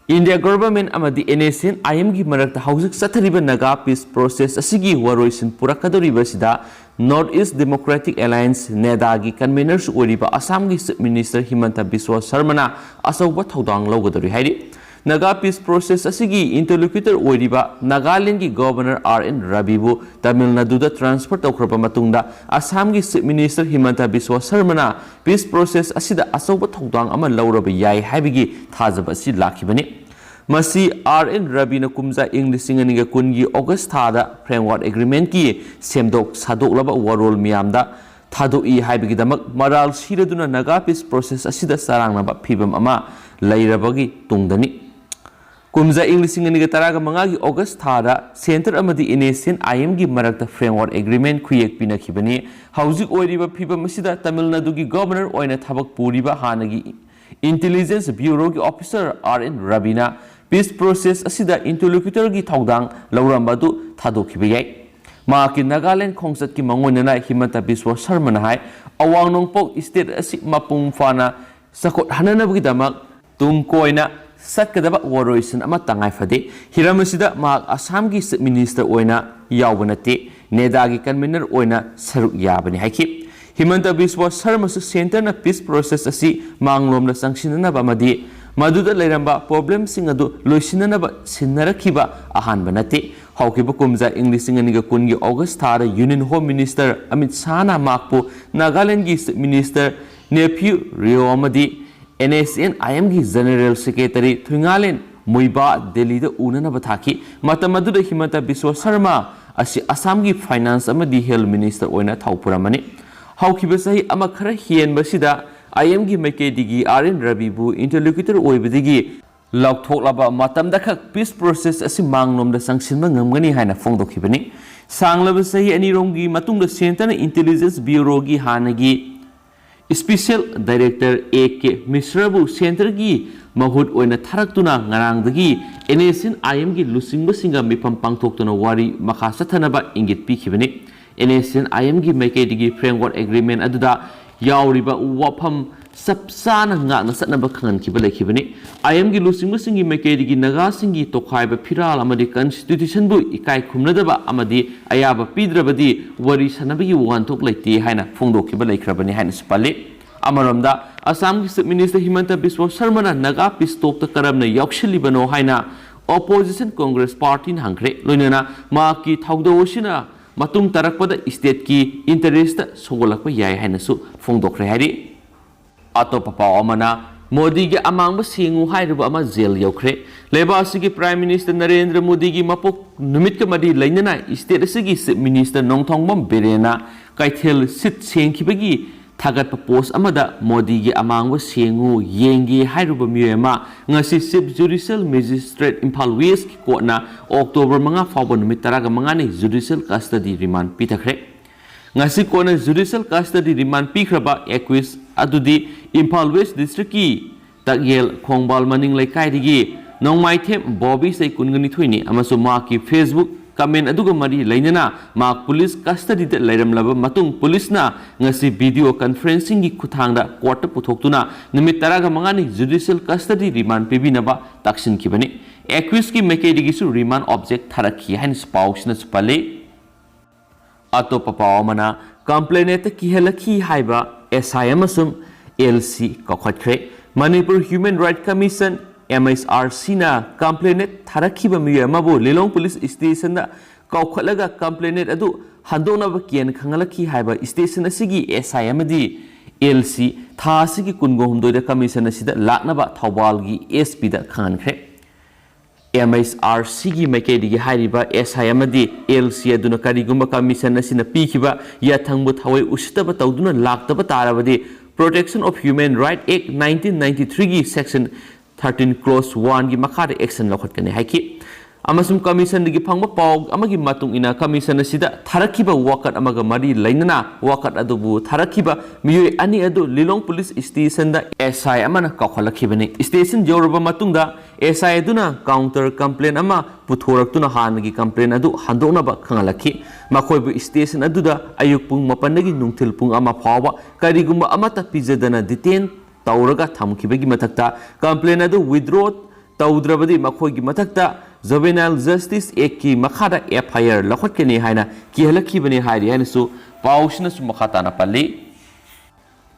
ꯏꯟꯗꯤꯌꯥ ꯒꯣꯚꯔꯟꯃꯦꯟꯠ ꯑꯃꯗꯤ ꯑꯦꯟ ꯑꯦꯁ ꯑꯦꯟ ꯑꯥꯏ ꯑꯦꯝꯒꯤ ꯃꯔꯛꯇ ꯍꯧꯖꯤꯛ ꯆꯠꯊꯔꯤꯕ ꯅꯥꯒꯥ ꯄꯤꯁ ꯄ꯭ꯔꯣꯁꯦꯁ ꯑꯁꯤꯒꯤ ꯋꯥꯔꯣꯏꯁꯤꯟ ꯄꯨꯔꯛꯀꯗꯧꯔꯤꯕ ꯑꯁꯤꯗ ꯅꯣꯔꯠ ꯏꯁ ꯗꯦꯃꯣꯀ꯭ꯔꯦꯇꯤꯛ ꯑꯦꯂꯥꯌꯟꯁ, ꯅꯦꯗꯥꯒꯤ ꯀꯟꯚꯦꯅꯔꯁꯨ ꯑꯣꯏꯔꯤꯕ ꯑꯁꯥꯝꯒꯤ ꯆꯤꯐ ꯃꯤꯅꯤꯁꯇꯔ ꯍꯤꯃꯟꯇ ꯕꯤꯁꯋ ꯁꯔꯃꯅ ꯑꯆꯧꯕ ꯊꯧꯗꯥꯡ ꯂꯧꯒꯗꯧꯔꯤ ꯍꯥꯏꯔꯤ꯫ ꯅꯥꯒꯥ ꯄꯤꯁ ꯄ꯭ꯔꯣꯁꯦꯁ ꯑꯁꯤꯒꯤ ꯏꯟꯇꯔꯂꯣꯀ꯭ꯌꯨꯇꯔ ꯑꯣꯏꯔꯤꯕ ꯅꯥꯒꯥꯂꯦꯟꯒꯤ ꯒꯣꯚꯔꯅꯔ ꯑꯥꯔ ꯑꯦꯟ ꯔꯕꯤꯕꯨ ꯇꯥꯃꯤꯜ ꯅꯥꯗꯨꯗ ꯇ꯭ꯔꯥꯟꯁꯐꯔ ꯇꯧꯈ꯭ꯔꯕ ꯃꯇꯨꯡꯗ ꯑꯁꯥꯝꯒꯤ ꯆꯤꯐ ꯃꯤꯅꯤꯁꯇꯔ ꯍꯤꯃꯟꯇ ꯕꯤꯁꯋ ꯁꯔꯃꯅ ꯄꯤꯁ ꯄ꯭ꯔꯣꯁꯦꯁ ꯑꯁꯤꯗ ꯑꯆꯧꯕ ꯊꯧꯗꯥꯡ ꯑꯃ ꯂꯧꯔꯕ ꯌꯥꯏ ꯍꯥꯏꯕꯒꯤ ꯊꯥꯖꯕ ꯑꯁꯤ ꯂꯥꯛꯈꯤꯕꯅꯤ꯫ ꯃꯁꯤ ꯑꯥꯔ ꯑꯦꯟ ꯔꯕꯤꯅ ꯀꯨꯝꯖꯥ ꯏꯪ ꯂꯤꯁꯤꯡ ꯑꯅꯤꯒ ꯀꯨꯟꯒꯤ ꯑꯣꯒꯁ ꯊꯥꯗ ꯐ꯭ꯔꯦꯝꯋꯥꯔꯛ ꯑꯦꯒ꯭ꯔꯤꯃꯦꯟꯠꯀꯤ ꯁꯦꯝꯗꯣꯛ ꯁꯥꯗꯣꯛꯂꯕ ꯋꯥꯔꯣꯜ ꯃꯤꯌꯥꯝꯗ ꯊꯥꯗꯣꯛꯏ ꯍꯥꯏꯕꯒꯤꯗꯃꯛ ꯃꯔꯥꯜ ꯁꯤꯔꯗꯨꯅ ꯅꯥꯒꯥ ꯄꯤꯁ ꯄ꯭ꯔꯣꯁꯦꯁ ꯑꯁꯤꯗ ꯆꯔꯥꯡꯅꯕ ꯐꯤꯚꯝ ꯑꯃ ꯂꯩꯔꯕꯒꯤ ꯇꯨꯡꯗꯅꯤ꯫ ꯀꯨꯝꯖꯥ ꯏꯪ ꯂꯤꯁꯤꯡ ꯑꯅꯤꯒ ꯇꯔꯥꯒ ꯃꯉꯥꯒꯤ ꯑꯣꯒꯁ ꯊꯥꯗ ꯁꯦꯟꯇꯔ ꯑꯃꯗꯤ ꯑꯦꯟ ꯑꯦꯁ ꯑꯦꯟ ꯑꯥꯏ ꯑꯦꯝꯒꯤ ꯃꯔꯛꯇ ꯐ꯭ꯔꯦꯝꯋꯥꯔꯛ ꯑꯦꯒ꯭ꯔꯤꯃꯦꯟꯠ ꯈꯨꯌꯦꯛ ꯄꯤꯅꯈꯤꯕꯅꯤ꯫ ꯍꯧꯖꯤꯛ ꯑꯣꯏꯔꯤꯕ ꯐꯤꯚꯝ ꯑꯁꯤꯗ ꯇꯥꯃꯤꯜ ꯅꯥꯗꯨꯒꯤ ꯒꯣꯚꯔꯅꯔ ꯑꯣꯏꯅ ꯊꯕꯛ ꯄꯨꯔꯤꯕ ꯍꯥꯟꯅꯒꯤ ꯏꯟꯇꯦꯂꯤꯖꯦꯟꯁ ꯕ꯭ꯌꯨꯔꯣꯒꯤ ꯑꯣꯐꯤꯁꯔ ꯑꯥꯔ ꯑꯦꯟ ꯔꯕꯤꯅ ꯄꯤꯁ ꯄ꯭ꯔꯣꯁꯦꯁ ꯑꯁꯤꯗ ꯏꯟꯇꯔꯂꯣꯀ꯭ꯌꯨꯇꯔꯒꯤ ꯊꯧꯗꯥꯡ ꯂꯧꯔꯝꯕ ꯑꯗꯨ ꯊꯥꯗꯣꯛꯈꯤꯕ ꯌꯥꯏ꯫ ꯃꯍꯥꯛꯀꯤ ꯅꯥꯒꯥꯂꯦꯟ ꯈꯣꯡꯆꯠꯀꯤ ꯃꯥꯡꯑꯣꯏꯅꯅ ꯍꯤꯃꯟꯇ ꯕꯤꯁꯋ ꯁꯔꯃꯅ ꯍꯥꯏ, ꯑꯋꯥꯡ ꯅꯣꯡꯄꯣꯛ ꯁ꯭ꯇꯦꯠ ꯑꯁꯤ ꯃꯄꯨꯡ ꯐꯥꯅ ꯆꯥꯎꯈꯠꯍꯟꯅꯅꯕꯒꯤꯗꯃꯛ ꯇꯨꯡ ꯀꯣꯏꯅ ꯆꯠꯀꯗꯕ ꯋꯥꯔꯣꯏꯁꯤꯟ ꯑꯃ ꯇꯉꯥꯏ ꯐꯗꯦ꯫ ꯍꯤꯔꯝ ꯑꯁꯤꯗ ꯃꯍꯥꯛ ꯑꯁꯥꯝꯒꯤ ꯆꯤꯐ ꯃꯤꯅꯤꯁꯇꯔ ꯑꯣꯏꯅ ꯌꯥꯎꯕ ꯅꯠꯇꯦ꯫ ꯅꯦꯗꯥꯒꯤ ꯀꯟꯚꯦꯅꯔ ꯑꯣꯏꯅ ꯁꯔꯨꯛ ꯌꯥꯕꯅꯤ ꯍꯥꯏꯈꯤ꯫ ꯍꯤꯃꯟꯇ ꯕꯤꯁꯋ ꯁꯔꯃꯁꯨ ꯁꯦꯟꯇꯔꯅ ꯄꯤꯁ ꯄ꯭ꯔꯣꯁꯦꯁ ꯑꯁꯤ ꯃꯥꯡꯂꯣꯝꯗ ꯆꯪꯁꯤꯟꯅꯅꯕ ꯑꯃꯗꯤ ꯃꯗꯨꯗ ꯂꯩꯔꯝꯕ ꯄ꯭ꯔꯣꯕ꯭ꯂꯦꯝꯁꯤꯡ ꯑꯗꯨ ꯂꯣꯏꯁꯤꯟꯅꯅꯕ ꯁꯤꯟꯅꯔꯛꯈꯤꯕ ꯑꯍꯥꯟꯕ ꯅꯠꯇꯦ꯫ ꯍꯧꯈꯤꯕ ꯀꯨꯝꯖꯥ ꯏꯪ ꯂꯤꯁꯤꯡ ꯑꯅꯤꯒ ꯀꯨꯟꯒꯤ ꯑꯣꯒꯁ ꯊꯥꯗ ꯌꯨꯅꯤꯌꯟ ꯍꯣꯝ ꯃꯤꯅꯤꯁꯇꯔ ꯑꯃꯤꯠ ꯁꯥꯍꯅ ꯃꯍꯥꯛꯄꯨ ꯅꯥꯒꯥꯂꯦꯟꯒꯤ ꯆꯤꯐ ꯃꯤꯅꯤꯁꯇꯔ ꯅꯦꯐ꯭ꯌꯨ ꯔꯤꯑꯣ ꯑꯃꯗꯤ ꯑꯦꯟ ꯑꯦꯁ ꯑꯦꯟ ꯑꯥꯏ ꯑꯦꯝꯒꯤ ꯖꯦꯅꯔꯦꯜ ꯁꯦꯀ꯭ꯔꯦꯇꯔꯤ ꯊꯨꯏꯉꯥꯂꯦꯟ ꯃꯨꯏꯕꯥ ꯗꯦꯜꯂꯤꯗ ꯎꯅꯅꯕ ꯊꯥꯈꯤ꯫ ꯃꯇꯝ ꯑꯗꯨꯗ ꯍꯤꯃꯟꯇ ꯕꯤꯁꯋ ꯁꯔꯃ ꯑꯁꯤ ꯑꯁꯥꯝꯒꯤ Finance ꯑꯃꯗꯤ Health Minister ꯑꯣꯏꯅ ꯊꯧ ꯄꯨꯔꯝꯕꯅꯤ꯫ ꯍꯧꯈꯤꯕ ꯆꯍꯤ ꯑꯃ ꯈꯔ ꯍꯦꯟꯕꯁꯤꯗ I M ꯒꯤ ꯃꯥꯏꯀꯩꯗꯒꯤ R N ꯔꯕꯤꯕꯨ interlocutor ꯑꯣꯏꯕꯗꯒꯤ ꯂꯧꯊꯣꯛꯂꯕ ꯃꯇꯝꯗ ꯈꯛ peace process ꯑꯁꯤ ꯃꯥꯡꯂꯣꯝꯗ ꯆꯪꯁꯤꯟꯕ ꯉꯝꯒꯅꯤ ꯍꯥꯏꯅ ꯐꯣꯡꯗꯣꯛꯈꯤꯕꯅꯤ꯫ ꯁꯥꯡꯂꯕ ꯆꯍꯤ ꯑꯅꯤꯔꯣꯝꯒꯤ ꯃꯇꯨꯡꯗ Central Intelligence Bureauꯒꯤ ꯍꯥꯟꯅꯒꯤ Special Director A K ꯃꯤꯁ꯭ꯔꯕꯨ Centreꯒꯤ ꯃꯍꯨꯠ ꯑꯣꯏꯅ ꯊꯥꯔꯛꯇꯨꯅ ꯉꯔꯥꯡꯗꯒꯤ N S C N I M ꯒꯤ ꯂꯨꯆꯤꯡꯕꯁꯤꯡꯒ ꯃꯤꯐꯝ ꯄꯥꯡꯊꯣꯛꯇꯨꯅ ꯋꯥꯔꯤ ꯃꯈꯥ ꯆꯠꯊꯅꯕ ꯏꯪꯒꯤꯠ ꯄꯤꯈꯤꯕꯅꯤ꯫ N S C N I M ꯒꯤ ꯃꯥꯏꯀꯩꯗꯒꯤ Framework Agreement ꯑꯗꯨꯗ ꯌꯥꯎꯔꯤꯕ ꯋꯥꯐꯝ ꯆꯞ ꯆꯥꯅ ꯉꯥꯛꯅ ꯆꯠꯅꯕ ꯈꯪꯍꯟꯈꯤꯕ ꯂꯩꯈꯤꯕꯅꯤ꯫ I M ꯒꯤ ꯂꯨꯆꯤꯡꯕꯁꯤꯡꯒꯤ ꯃꯥꯏꯀꯩꯗꯒꯤ ꯅꯥꯒꯥꯁꯤꯡꯒꯤ ꯇꯣꯈꯥꯏꯕ ꯐꯤꯔꯥꯜ ꯑꯃꯗꯤ Constitutionꯕꯨ ꯏꯀꯥꯏ ꯈꯨꯝꯅꯗꯕ ꯑꯃꯗꯤ ꯑꯌꯥꯕ ꯄꯤꯗ꯭ꯔꯕꯗꯤ ꯋꯥꯔꯤ ꯁꯥꯟꯅꯕꯒꯤ ꯋꯥꯍꯟꯊꯣꯛ ꯂꯩꯇꯦ ꯍꯥꯏꯅ ꯐꯣꯡꯗꯣꯛꯈꯤꯕ ꯂꯩꯈ꯭ꯔꯕꯅꯤ ꯍꯥꯏꯅꯁꯨ ꯄꯜꯂꯤ꯫ ꯑꯃꯔꯣꯝꯗ, ꯑꯁꯥꯝꯒꯤ Chief Minister ꯍꯤꯃꯟꯇ Visva ꯁꯔꯃꯅ Naga peace talkꯇ ꯀꯔꯝꯅ ꯌꯥꯎꯁꯤꯜꯂꯤꯕꯅꯣ ꯍꯥꯏꯅ Opposition Congress Partyꯅ ꯍꯪꯈ꯭ꯔꯦ꯫ ꯂꯣꯏꯅꯅ ꯃꯍꯥꯛꯀꯤ ꯊꯧꯗꯧ ꯑꯁꯤꯅ ꯃꯇꯨꯡ ꯇꯥꯔꯛꯄꯗ stateꯀꯤ interestꯇ ꯁꯣꯛꯂꯛꯄ ꯌꯥꯏ ꯍꯥꯏꯅꯁꯨ ꯐꯣꯡꯗꯣꯛꯈ꯭ꯔꯦ ꯍꯥꯏꯔꯤ꯫ ꯑꯇꯣꯞꯄ ꯄꯥꯎ ꯑꯃꯅ, ꯃꯣꯗꯤꯒꯤ ꯑꯃꯥꯡꯕ ꯁꯦꯡꯉꯨ ꯍꯥꯏꯔꯤꯕ ꯑꯃ ꯖꯦꯜ ꯌꯧꯈ꯭ꯔꯦ꯫ ꯂꯩꯕꯥꯛ ꯑꯁꯤꯒꯤ Prime Minister ꯅꯔꯦꯟꯗ꯭ꯔ ꯃꯣꯗꯤꯒꯤ ꯃꯄꯣꯛ ꯅꯨꯃꯤꯠꯀ ꯃꯔꯤ ꯂꯩꯅꯅ state ꯑꯁꯤꯒꯤ Chief Minister ꯅꯣꯡꯊꯣꯡꯕꯝ ꯕꯤꯔꯦꯟꯅ ꯀꯩꯊꯦꯜ ꯁꯤꯠ ꯁꯦꯡꯈꯤꯕꯒꯤ ꯊꯥꯒꯠꯄ post ꯑꯃꯗ ꯃꯣꯗꯤꯒꯤ ꯑꯃꯥꯡꯕ ꯁꯦꯡꯉꯨ ꯌꯦꯡꯒꯦ ꯍꯥꯏꯔꯨꯕ ꯃꯤꯑꯣꯏ ꯑꯃ ꯉꯁꯤ Chief Judicial Magistrate Imphal Westꯀꯤ courtꯅ October ꯃꯉꯥ ꯐꯥꯎꯕ ꯅꯨꯃꯤꯠ ꯇꯔꯥꯒ ꯃꯉꯥꯅꯤ judicial custody remand ꯄꯤꯊꯈ꯭ꯔꯦ꯫ ꯉꯁꯤ ꯀꯣꯟꯅ judicial custody remand ꯄꯤꯈ꯭ꯔꯕ accused ꯑꯗꯨꯗꯤ ꯏꯝꯐꯥꯜ West Districtꯀꯤ ꯇꯛꯌꯦꯜ ꯈꯣꯡꯕꯥꯜ ꯃꯅꯤꯡ ꯂꯩꯀꯥꯏꯗꯒꯤ ꯅꯣꯡꯃꯥꯏꯊꯦꯝ ꯕꯣꯕꯤ, ꯆꯍꯤ ꯀꯨꯟꯒ ꯅꯤꯊꯣꯏꯅꯤ, ꯑꯃꯁꯨꯡ ꯃꯍꯥꯛꯀꯤ Facebook comment ꯑꯗꯨꯒ ꯃꯔꯤ ꯂꯩꯅꯅ ꯃꯍꯥꯛ police custodyꯗ ꯂꯩꯔꯝꯂꯕ ꯃꯇꯨꯡ policeꯅ ꯉꯁꯤ video conferencingꯒꯤ ꯈꯨꯠꯊꯥꯡꯗ courtꯇ ꯄꯨꯊꯣꯛꯇꯨꯅ ꯅꯨꯃꯤꯠ ꯇꯔꯥꯒ ꯃꯉꯥꯅꯤ judicial custody remand ꯄꯤꯕꯤꯅꯕ ꯇꯛꯁꯤꯟꯈꯤꯕꯅꯤ꯫ Accusedꯀꯤ ꯃꯥꯏꯀꯩꯗꯒꯤꯁꯨ remand object ꯊꯥꯔꯛꯈꯤ ꯍꯥꯏꯅꯁꯨ ꯄꯥꯎꯁꯤꯅꯁꯨ ꯄꯜꯂꯤ꯫ ꯑꯇꯣꯞꯄ ꯄꯥꯎ ꯑꯃꯅ, complainantꯇ ꯀꯤꯍꯜꯂꯛꯈꯤ ꯍꯥꯏꯕ S I ꯑꯃꯁꯨꯡ L C ꯀꯧꯈꯠꯈ꯭ꯔꯦ꯫ Manipur Human Rights Commission, M H R Cꯅ complainant ꯊꯥꯔꯛꯈꯤꯕ ꯃꯤꯑꯣꯏ ꯑꯃꯕꯨ ꯂꯤꯂꯣꯡ police stationꯗ ꯀꯧꯈꯠꯂꯒ complainant ꯑꯗꯨ ꯍꯟꯗꯣꯛꯅꯕ ꯀꯤꯍꯟ ꯈꯪꯍꯜꯂꯛꯈꯤ ꯍꯥꯏꯕ station ꯑꯁꯤꯒꯤ S I ꯑꯃꯗꯤ L C ꯊꯥ ꯑꯁꯤꯒꯤ ꯀꯨꯟꯒ ꯍꯨꯝꯗꯣꯏꯗ commission ꯑꯁꯤꯗ ꯂꯥꯛꯅꯕ ꯊꯧꯕꯥꯜꯒꯤ S Pꯗ ꯈꯪꯍꯟꯈ꯭ꯔꯦ꯫ MHRCꯒꯤ ꯃꯥꯏꯀꯩꯗꯒꯤ ꯍꯥꯏꯔꯤꯕ SI ꯑꯃꯗꯤ LC ꯑꯗꯨꯅ ꯀꯔꯤꯒꯨꯝꯕ commission ꯑꯁꯤꯅ ꯄꯤꯈꯤꯕ ꯌꯥꯊꯪꯕꯨ ꯊꯑꯣꯏ ꯎꯁꯤꯠꯇꯕ ꯇꯧꯗꯨꯅ ꯂꯥꯛꯇꯕ ꯇꯥꯔꯕꯗꯤ, Protection of Human Right Act nineteen ninety threeꯒꯤ section thirteen clause oneꯒꯤ ꯃꯈꯥꯗ action ꯂꯧꯈꯠꯀꯅꯤ ꯍꯥꯏꯈꯤ꯫ ꯑꯃꯁꯨꯡ commissionꯗꯒꯤ ꯐꯪꯕ ꯄꯥꯎ ꯑꯃꯒꯤ ꯃꯇꯨꯡ ꯏꯟꯅ, commission ꯑꯁꯤꯗ ꯊꯥꯔꯛꯈꯤꯕ ꯋꯥꯀꯠ ꯑꯃꯒ ꯃꯔꯤ ꯂꯩꯅꯅ ꯋꯥꯀꯠ ꯑꯗꯨꯕꯨ ꯊꯥꯔꯛꯈꯤꯕ ꯃꯤꯑꯣꯏ ꯑꯅꯤ ꯑꯗꯨ ꯂꯤꯂꯣꯡ police stationꯗ SI ꯑꯃꯅ ꯀꯧꯈꯠꯂꯛꯈꯤꯕꯅꯤ꯫ Station ꯌꯧꯔꯕ ꯃꯇꯨꯡꯗ, SI ꯑꯗꯨꯅ counter complaint ꯑꯃ ꯄꯨꯊꯣꯔꯛꯇꯨꯅ ꯍꯥꯟꯅꯒꯤ complaint ꯑꯗꯨ ꯍꯟꯗꯣꯛꯅꯕ ꯈꯪꯍꯜꯂꯛꯈꯤ꯫ ꯃꯈꯣꯏꯕꯨ station ꯑꯗꯨꯗ ꯑꯌꯨꯛ ꯄꯨꯡ ꯃꯥꯄꯟꯗꯒꯤ ꯅꯨꯡꯊꯤꯜ ꯄꯨꯡ ꯑꯃ ꯐꯥꯎꯕ ꯀꯔꯤꯒꯨꯝꯕ ꯑꯃꯠꯇ ꯄꯤꯖꯗꯅ detain ꯇꯧꯔꯒ ꯊꯝꯈꯤꯕꯒꯤ ꯃꯊꯛꯇ, complaint ꯑꯗꯨ withdraw ꯇꯧꯗ꯭ꯔꯕꯗꯤ ꯃꯈꯣꯏꯒꯤ ꯃꯊꯛꯇ Juvenile Justice Actꯀꯤ ꯃꯈꯥꯗ FIR ꯂꯧꯈꯠꯀꯅꯤ ꯍꯥꯏꯅ ꯀꯤꯍꯜꯂꯛꯈꯤꯕꯅꯤ ꯍꯥꯏꯔꯤ ꯍꯥꯏꯅꯁꯨ ꯄꯥꯎꯁꯤꯅꯁꯨ ꯃꯈꯥ ꯇꯥꯅ ꯄꯜꯂꯤ꯫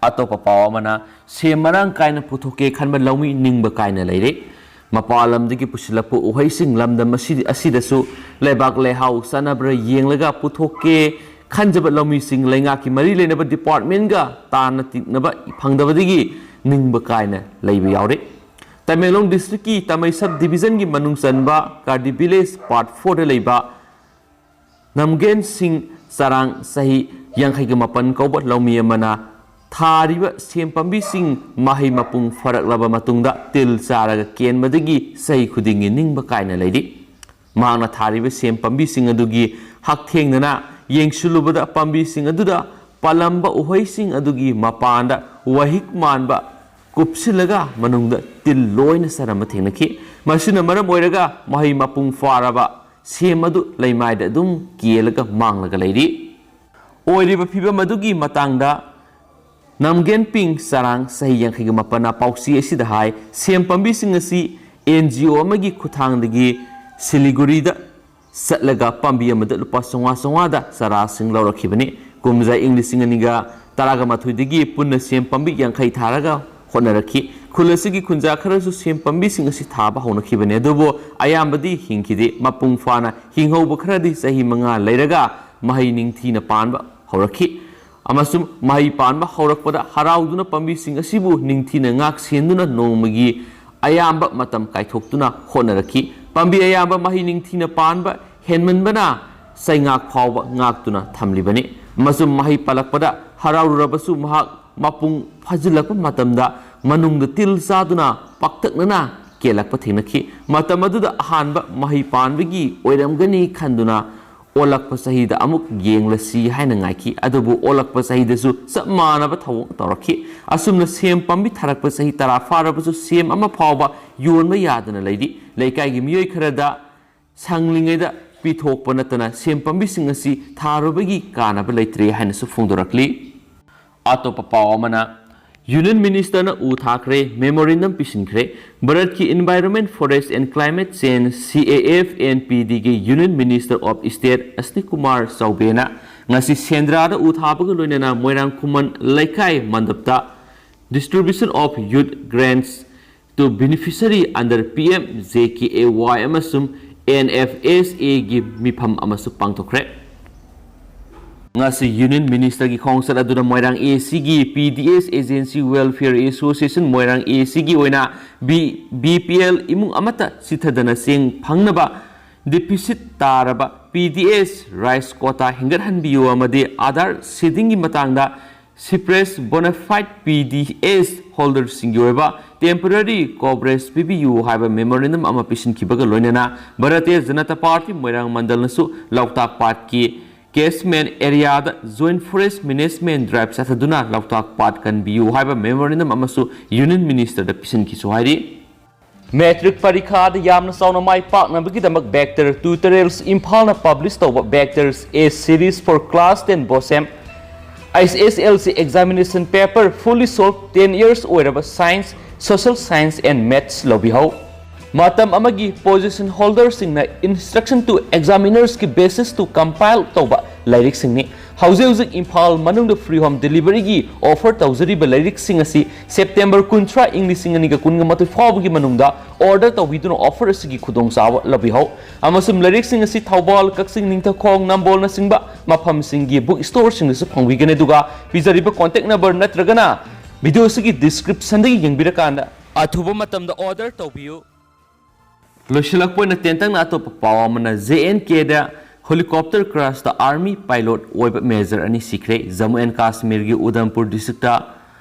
ꯑꯇꯣꯞꯄ ꯄꯥꯎ ꯑꯃꯅ, ꯁꯦꯝ ꯃꯔꯥꯡ ꯀꯥꯏꯅ ꯄꯨꯊꯣꯛꯀꯦ ꯈꯟꯕ ꯂꯧꯃꯤ ꯅꯤꯡꯕ ꯀꯥꯏꯅ ꯂꯩꯔꯦ꯫ ꯃꯄꯥꯟ ꯂꯝꯗꯒꯤ ꯄꯨꯁꯤꯜꯂꯛꯄ ꯎꯍꯩꯁꯤꯡ ꯂꯝꯗꯝ ꯑꯁꯤ-, ꯑꯁꯤꯗꯁꯨ ꯂꯩꯕꯥꯛ ꯂꯩꯍꯥꯎ ꯆꯥꯟꯅꯕ꯭ꯔꯥ ꯌꯦꯡꯂꯒ ꯄꯨꯊꯣꯛꯀꯦ ꯈꯟꯖꯕ ꯂꯧꯃꯤꯁꯤꯡ ꯂꯩꯉꯥꯛꯀꯤ ꯃꯔꯤ ꯂꯩꯅꯕ departmentꯒ ꯇꯥꯟꯅ ꯇꯤꯛꯅꯕ ꯐꯪꯗꯕꯗꯒꯤ ꯅꯤꯡꯕ ꯀꯥꯏꯅ ꯂꯩꯕ ꯌꯥꯎꯔꯦ꯫ ꯇꯃꯦꯡꯂꯣꯡ districtꯀꯤ ꯇꯥꯃꯩ sub divisionꯒꯤ ꯃꯅꯨꯡ ꯆꯟꯕ ꯀꯥꯔꯗꯤ village part fourꯗ ꯂꯩꯕ ꯅꯝꯒꯦꯟ ꯁꯤꯡ ꯆꯔꯥꯡ, ꯆꯍꯤ ꯌꯥꯡꯈꯩꯒ ꯃꯥꯄꯟ ꯀꯧꯕ ꯂꯧꯃꯤ ꯑꯃꯅ ꯊꯥꯔꯤꯕ ꯁꯦꯝ ꯄꯥꯝꯕꯤꯁꯤꯡ ꯃꯍꯩ ꯃꯄꯨꯡ ꯐꯥꯔꯛꯂꯕ ꯃꯇꯨꯡꯗ ꯇꯤꯜ ꯆꯥꯔꯒ ꯀꯦꯟꯕꯗꯒꯤ ꯆꯍꯤ ꯈꯨꯗꯤꯡꯒꯤ ꯅꯤꯡꯕ ꯀꯥꯏꯅ ꯂꯩꯔꯤ꯫ ꯃꯍꯥꯛꯅ ꯊꯥꯔꯤꯕ ꯁꯦꯝ ꯄꯥꯝꯕꯤꯁꯤꯡ ꯑꯗꯨꯒꯤ ꯍꯛꯊꯦꯡꯅꯅ ꯌꯦꯡꯁꯤꯜꯂꯨꯕꯗ, ꯄꯥꯝꯕꯤꯁꯤꯡ ꯑꯗꯨꯗ ꯄꯥꯜꯂꯝꯕ ꯎꯍꯩꯁꯤꯡ ꯑꯗꯨꯒꯤ ꯃꯄꯥꯟꯗ ꯋꯥꯍꯤꯛ ꯃꯥꯟꯕ ꯀꯨꯞꯁꯤꯜꯂꯒ ꯃꯅꯨꯡꯗ ꯇꯤꯜ ꯂꯣꯏꯅ ꯆꯥꯔꯝꯕ ꯊꯦꯡꯅꯈꯤ꯫ ꯃꯁꯤꯅ ꯃꯔꯝ ꯑꯣꯏꯔꯒ ꯃꯍꯩ ꯃꯄꯨꯡ ꯐꯥꯔꯕ ꯁꯦꯝ ꯑꯗꯨ ꯂꯩꯃꯥꯏꯗ ꯑꯗꯨꯝ ꯀꯦꯜꯂꯒ ꯃꯥꯡꯂꯒ ꯂꯩꯔꯤ꯫ ꯑꯣꯏꯔꯤꯕ ꯐꯤꯚꯝ ꯑꯗꯨꯒꯤ ꯃꯇꯥꯡꯗ ꯅꯝꯒꯦꯟ ꯄꯤꯡ ꯆꯔꯥꯡ, ꯆꯍꯤ ꯌꯥꯡꯈꯩꯒ ꯃꯥꯄꯟꯅ ꯄꯥꯎꯆꯦ ꯑꯁꯤꯗ ꯍꯥꯏ, ꯁꯦꯝ ꯄꯥꯝꯕꯤꯁꯤꯡ ꯑꯁꯤ NGO ꯑꯃꯒꯤ ꯈꯨꯠꯊꯥꯡꯗꯒꯤ ꯁꯤꯂꯤꯒꯨꯔꯤꯗ ꯆꯠꯂꯒ ꯄꯥꯝꯕꯤ ꯑꯃꯗ ꯂꯨꯄꯥ ꯆꯥꯝꯃꯉꯥ ꯆꯥꯝꯃꯉꯥꯗ ꯆꯥꯔꯥꯁꯤꯡ ꯂꯧꯔꯛꯈꯤꯕꯅꯤ꯫ ꯀꯨꯝꯖꯥ ꯏꯪ ꯂꯤꯁꯤꯡ ꯑꯅꯤꯒ ꯇꯔꯥꯒ ꯃꯥꯊꯣꯏꯗꯒꯤ ꯄꯨꯟꯅ ꯁꯦꯝ ꯄꯥꯝꯕꯤ ꯌꯥꯡꯈꯩ ꯊꯥꯔꯒ ꯍꯣꯠꯅꯔꯛꯈꯤ꯫ ꯈꯨꯜ ꯑꯁꯤꯒꯤ ꯈꯨꯟꯖꯥ ꯈꯔꯁꯨ ꯁꯦꯝ ꯄꯥꯝꯕꯤꯁꯤꯡ ꯑꯁꯤ ꯊꯥꯕ ꯍꯧꯅꯈꯤꯕꯅꯤ, ꯑꯗꯨꯕꯨ ꯑꯌꯥꯝꯕꯗꯤ ꯍꯤꯡꯈꯤꯗꯦ꯫ ꯃꯄꯨꯡ ꯐꯥꯅ ꯍꯤꯡꯍꯧꯕ ꯈꯔꯗꯤ ꯆꯍꯤ ꯃꯉꯥ ꯂꯩꯔꯒ ꯃꯍꯩ ꯅꯤꯡꯊꯤꯅ ꯄꯥꯟꯕ ꯍꯧꯔꯛꯈꯤ꯫ ꯑꯃꯁꯨꯡ ꯃꯍꯩ ꯄꯥꯟꯕ ꯍꯧꯔꯛꯄꯗ ꯍꯔꯥꯎꯗꯨꯅ ꯄꯥꯝꯕꯤꯁꯤꯡ ꯑꯁꯤꯕꯨ ꯅꯤꯡꯊꯤꯅ ꯉꯥꯛ ꯁꯦꯟꯗꯨꯅ ꯅꯣꯡꯃꯒꯤ ꯑꯌꯥꯝꯕ ꯃꯇꯝ ꯀꯥꯏꯊꯣꯛꯇꯨꯅ ꯍꯣꯠꯅꯔꯛꯈꯤ꯫ ꯄꯥꯝꯕꯤ ꯑꯌꯥꯝꯕ ꯃꯍꯩ ꯅꯤꯡꯊꯤꯅ ꯄꯥꯟꯕ ꯍꯦꯟꯃꯟꯕꯅ ꯆꯩꯉꯥꯛ ꯐꯥꯎꯕ ꯉꯥꯛꯇꯨꯅ ꯊꯝꯂꯤꯕꯅꯤ꯫ ꯑꯃꯁꯨꯡ ꯃꯍꯩ ꯄꯥꯜꯂꯛꯄꯗ ꯍꯔꯥꯎꯔꯨꯔꯕꯁꯨ, ꯃꯍꯥꯛ ꯃꯄꯨꯡ ꯐꯥꯖꯤꯜꯂꯛꯄ ꯃꯇꯝꯗ ꯃꯅꯨꯡꯗ ꯇꯤꯜ ꯆꯥꯗꯨꯅ ꯄꯥꯛꯇꯛꯅꯅ ꯀꯦꯜꯂꯛꯄ ꯊꯦꯡꯅꯈꯤ꯫ ꯃꯇꯝ ꯑꯗꯨꯗ ꯑꯍꯥꯟꯕ ꯃꯍꯩ ꯄꯥꯟꯕꯒꯤ ꯑꯣꯏꯔꯝꯒꯅꯤ ꯈꯟꯗꯨꯅ ꯑꯣꯜꯂꯛꯄ ꯆꯍꯤꯗ ꯑꯃꯨꯛ ꯌꯦꯡꯂꯁꯤ ꯍꯥꯏꯅ ꯉꯥꯏꯈꯤ꯫ ꯑꯗꯨꯕꯨ ꯑꯣꯜꯂꯛꯄ ꯆꯍꯤꯗꯁꯨ ꯆꯞ ꯃꯥꯟꯅꯕ ꯊꯧꯑꯣꯡ ꯇꯧꯔꯛꯈꯤ꯫ ꯑꯁꯨꯝꯅ ꯁꯦꯝ ꯄꯥꯝꯕꯤ ꯊꯥꯔꯛꯄ ꯆꯍꯤ ꯇꯔꯥ ꯐꯥꯔꯕꯁꯨ ꯁꯦꯝ ꯑꯃ ꯐꯥꯎꯕ ꯌꯣꯟꯕ ꯌꯥꯗꯅ ꯂꯩꯔꯤ꯫ ꯂꯩꯀꯥꯏꯒꯤ ꯃꯤꯑꯣꯏ ꯈꯔꯗ ꯁꯪꯂꯤꯉꯩꯗ ꯄꯤꯊꯣꯛꯄ ꯅꯠꯇꯅ ꯁꯦꯝ ꯄꯥꯝꯕꯤꯁꯤꯡ ꯑꯁꯤ ꯊꯥꯔꯨꯕꯒꯤ ꯀꯥꯟꯅꯕ ꯂꯩꯇ꯭ꯔꯦ ꯍꯥꯏꯅꯁꯨ ꯐꯣꯡꯗꯣꯔꯛꯂꯤ꯫ ꯑꯇꯣꯞꯄ ꯄꯥꯎ ꯑꯃꯅ, ꯌꯨꯅꯤꯌꯟ ꯃꯤꯅꯤꯁꯇꯔꯅ ꯎ ꯊꯥꯈ꯭ꯔꯦ, ꯃꯦꯃꯣꯔꯦꯟꯗꯝ ꯄꯤꯁꯤꯟꯈ꯭ꯔꯦ꯫ ꯚꯥꯔꯠꯀꯤ Environment, Forest and Climate Change, C A F and P D ꯒꯤ Union Minister of State ꯑꯁꯅꯤ Kumar ꯆꯧꯕꯦꯅ ꯉꯁꯤ ꯁꯦꯟꯗ꯭ꯔꯥꯗ ꯎ ꯊꯥꯕꯒ ꯂꯣꯏꯅꯅ ꯃꯣꯏꯔꯥꯡ ꯈꯨꯃꯟ ꯂꯩꯀꯥꯏ ꯃꯟꯗꯞꯇ Distribution of Youth Grants to Beneficiary under P M J K A Y ꯑꯃꯁꯨꯡ N F S A ꯒꯤ ꯃꯤꯐꯝ ꯑꯃꯁꯨ ꯄꯥꯡꯊꯣꯛꯈ꯭ꯔꯦ꯫ ꯉꯁꯤ ꯌꯨꯅꯤꯌꯟ ꯃꯤꯅꯤꯁꯇꯔꯒꯤ ꯈꯣꯡꯆꯠ ꯑꯗꯨꯗ ꯃꯣꯏꯔꯥꯡ A C ꯒꯤ P D S Agency Welfare Association Moirang A C ꯒꯤ ꯑꯣꯏꯅ B, B P L ꯏꯃꯨꯡ ꯑꯃꯠꯇ ꯆꯤꯊꯗꯅ ꯆꯦꯡ ꯐꯪꯅꯕ deficit ꯇꯥꯔꯕ P D S rice quota ꯍꯦꯟꯒꯠꯍꯟꯕꯤꯌꯨ ꯑꯃꯗꯤ Aadhaar seedingꯒꯤ ꯃꯇꯥꯡꯗ separate bona fide P D S holderꯁꯤꯡꯒꯤ ꯑꯣꯏꯕ temporary coverage ꯄꯤꯕꯤꯌꯨ ꯍꯥꯏꯕ memorandum ꯑꯃ ꯄꯤꯁꯤꯟꯈꯤꯕꯒ ꯂꯣꯏꯅꯅ ꯚꯥꯔꯇꯤꯌ ꯖꯅꯇꯥ ꯄꯥꯔꯇꯤ ꯃꯣꯏꯔꯥꯡ ꯃꯟꯗꯜꯅꯁꯨ ꯂꯣꯛꯇꯥꯛ ꯄꯥꯠꯀꯤ catchment areaꯗ Joint Forest Management Drive ꯆꯠꯊꯗꯨꯅ ꯂꯣꯛꯇꯥꯛ ꯄꯥꯠ ꯀꯟꯕꯤꯌꯨ ꯍꯥꯏꯕ memorandum ꯑꯃꯁꯨ ꯌꯨꯅꯤꯌꯟ ꯃꯤꯅꯤꯁꯇꯔꯗ ꯄꯤꯁꯤꯟꯈꯤꯁꯨ ꯍꯥꯏꯔꯤ꯫ ꯃꯦꯇ꯭ꯔꯤꯛ ꯄꯔꯤꯈꯥꯗ ꯌꯥꯝꯅ ꯆꯥꯎꯅ ꯃꯥꯏ ꯄꯥꯛꯅꯕꯒꯤꯗꯃꯛ Vector Tutorials ꯏꯝꯐꯥꯜꯅ publish ꯇꯧꯕ Vectors A Series for Class ten BOSEM H S L C Examination Paper Fully Solved ten years ꯑꯣꯏꯔꯕ Science, Social Science and Maths ꯂꯧꯕꯤꯍꯧ꯫ ꯃꯇꯝ ꯑꯃꯒꯤ position holderꯁꯤꯡꯅ instruction to examinersꯀꯤ basis to compile ꯇꯧꯕ ꯂꯥꯏꯔꯤꯛꯁꯤꯡꯅꯤ꯫ ꯍꯧꯖꯤꯛ ꯍꯧꯖꯤꯛ ꯏꯝꯐꯥꯜ ꯃꯅꯨꯡꯗ free home deliveryꯒꯤ offer ꯇꯧꯖꯔꯤꯕ ꯂꯥꯏꯔꯤꯛꯁꯤꯡ ꯑꯁꯤ September ꯀꯨꯟꯊ꯭ꯔꯥ, ꯏꯪ ꯂꯤꯁꯤꯡ ꯑꯅꯤꯒ ꯀꯨꯟꯒ ꯃꯥꯊꯣꯏ ꯐꯥꯎꯕꯒꯤ ꯃꯅꯨꯡꯗ order ꯇꯧꯕꯤꯗꯨꯅ offer ꯑꯁꯤꯒꯤ ꯈꯨꯗꯣꯡꯆꯥꯕ ꯂꯧꯕꯤꯍꯧ꯫ ꯑꯃꯁꯨꯡ ꯂꯥꯏꯔꯤꯛꯁꯤꯡ ꯑꯁꯤ ꯊꯧꯕꯥꯜ, ꯀꯛꯆꯤꯡ, ꯅꯤꯡꯊꯧꯈꯣꯡ, ꯅꯝꯕꯣꯜꯅꯆꯤꯡꯕ ꯃꯐꯝꯁꯤꯡꯒꯤ book storeꯁꯤꯡꯗꯁꯨ ꯐꯪꯕꯤꯒꯅꯤ꯫ ꯑꯗꯨꯒ ꯄꯤꯖꯔꯤꯕ contact number ꯅꯠꯇ꯭ꯔꯒꯅ video ꯑꯁꯤꯒꯤ descriptionꯗꯒꯤ ꯌꯦꯡꯕꯤꯔꯀꯥꯟꯗ ꯑꯊꯨꯕ ꯃꯇꯝꯗ order ꯇꯧꯕꯤꯌꯨ꯫ ꯂꯣꯏꯁꯤꯜꯂꯛꯄ ꯑꯣꯏꯅ ꯇꯦꯟꯇꯛꯅ ꯑꯇꯣꯞꯄ ꯄꯥꯎ ꯑꯃꯅ, ꯖꯦ ꯑꯦꯟ ꯀꯦꯗ helicopter crashꯇ army pilot ꯑꯣꯏꯕ major ꯑꯅꯤ ꯁꯤꯈ꯭ꯔꯦ꯫ ꯖꯝꯃꯨ ꯑꯦꯟ ꯀꯥꯁꯃꯤꯔꯒꯤ ꯎꯗꯝꯄꯨꯔ districtꯇ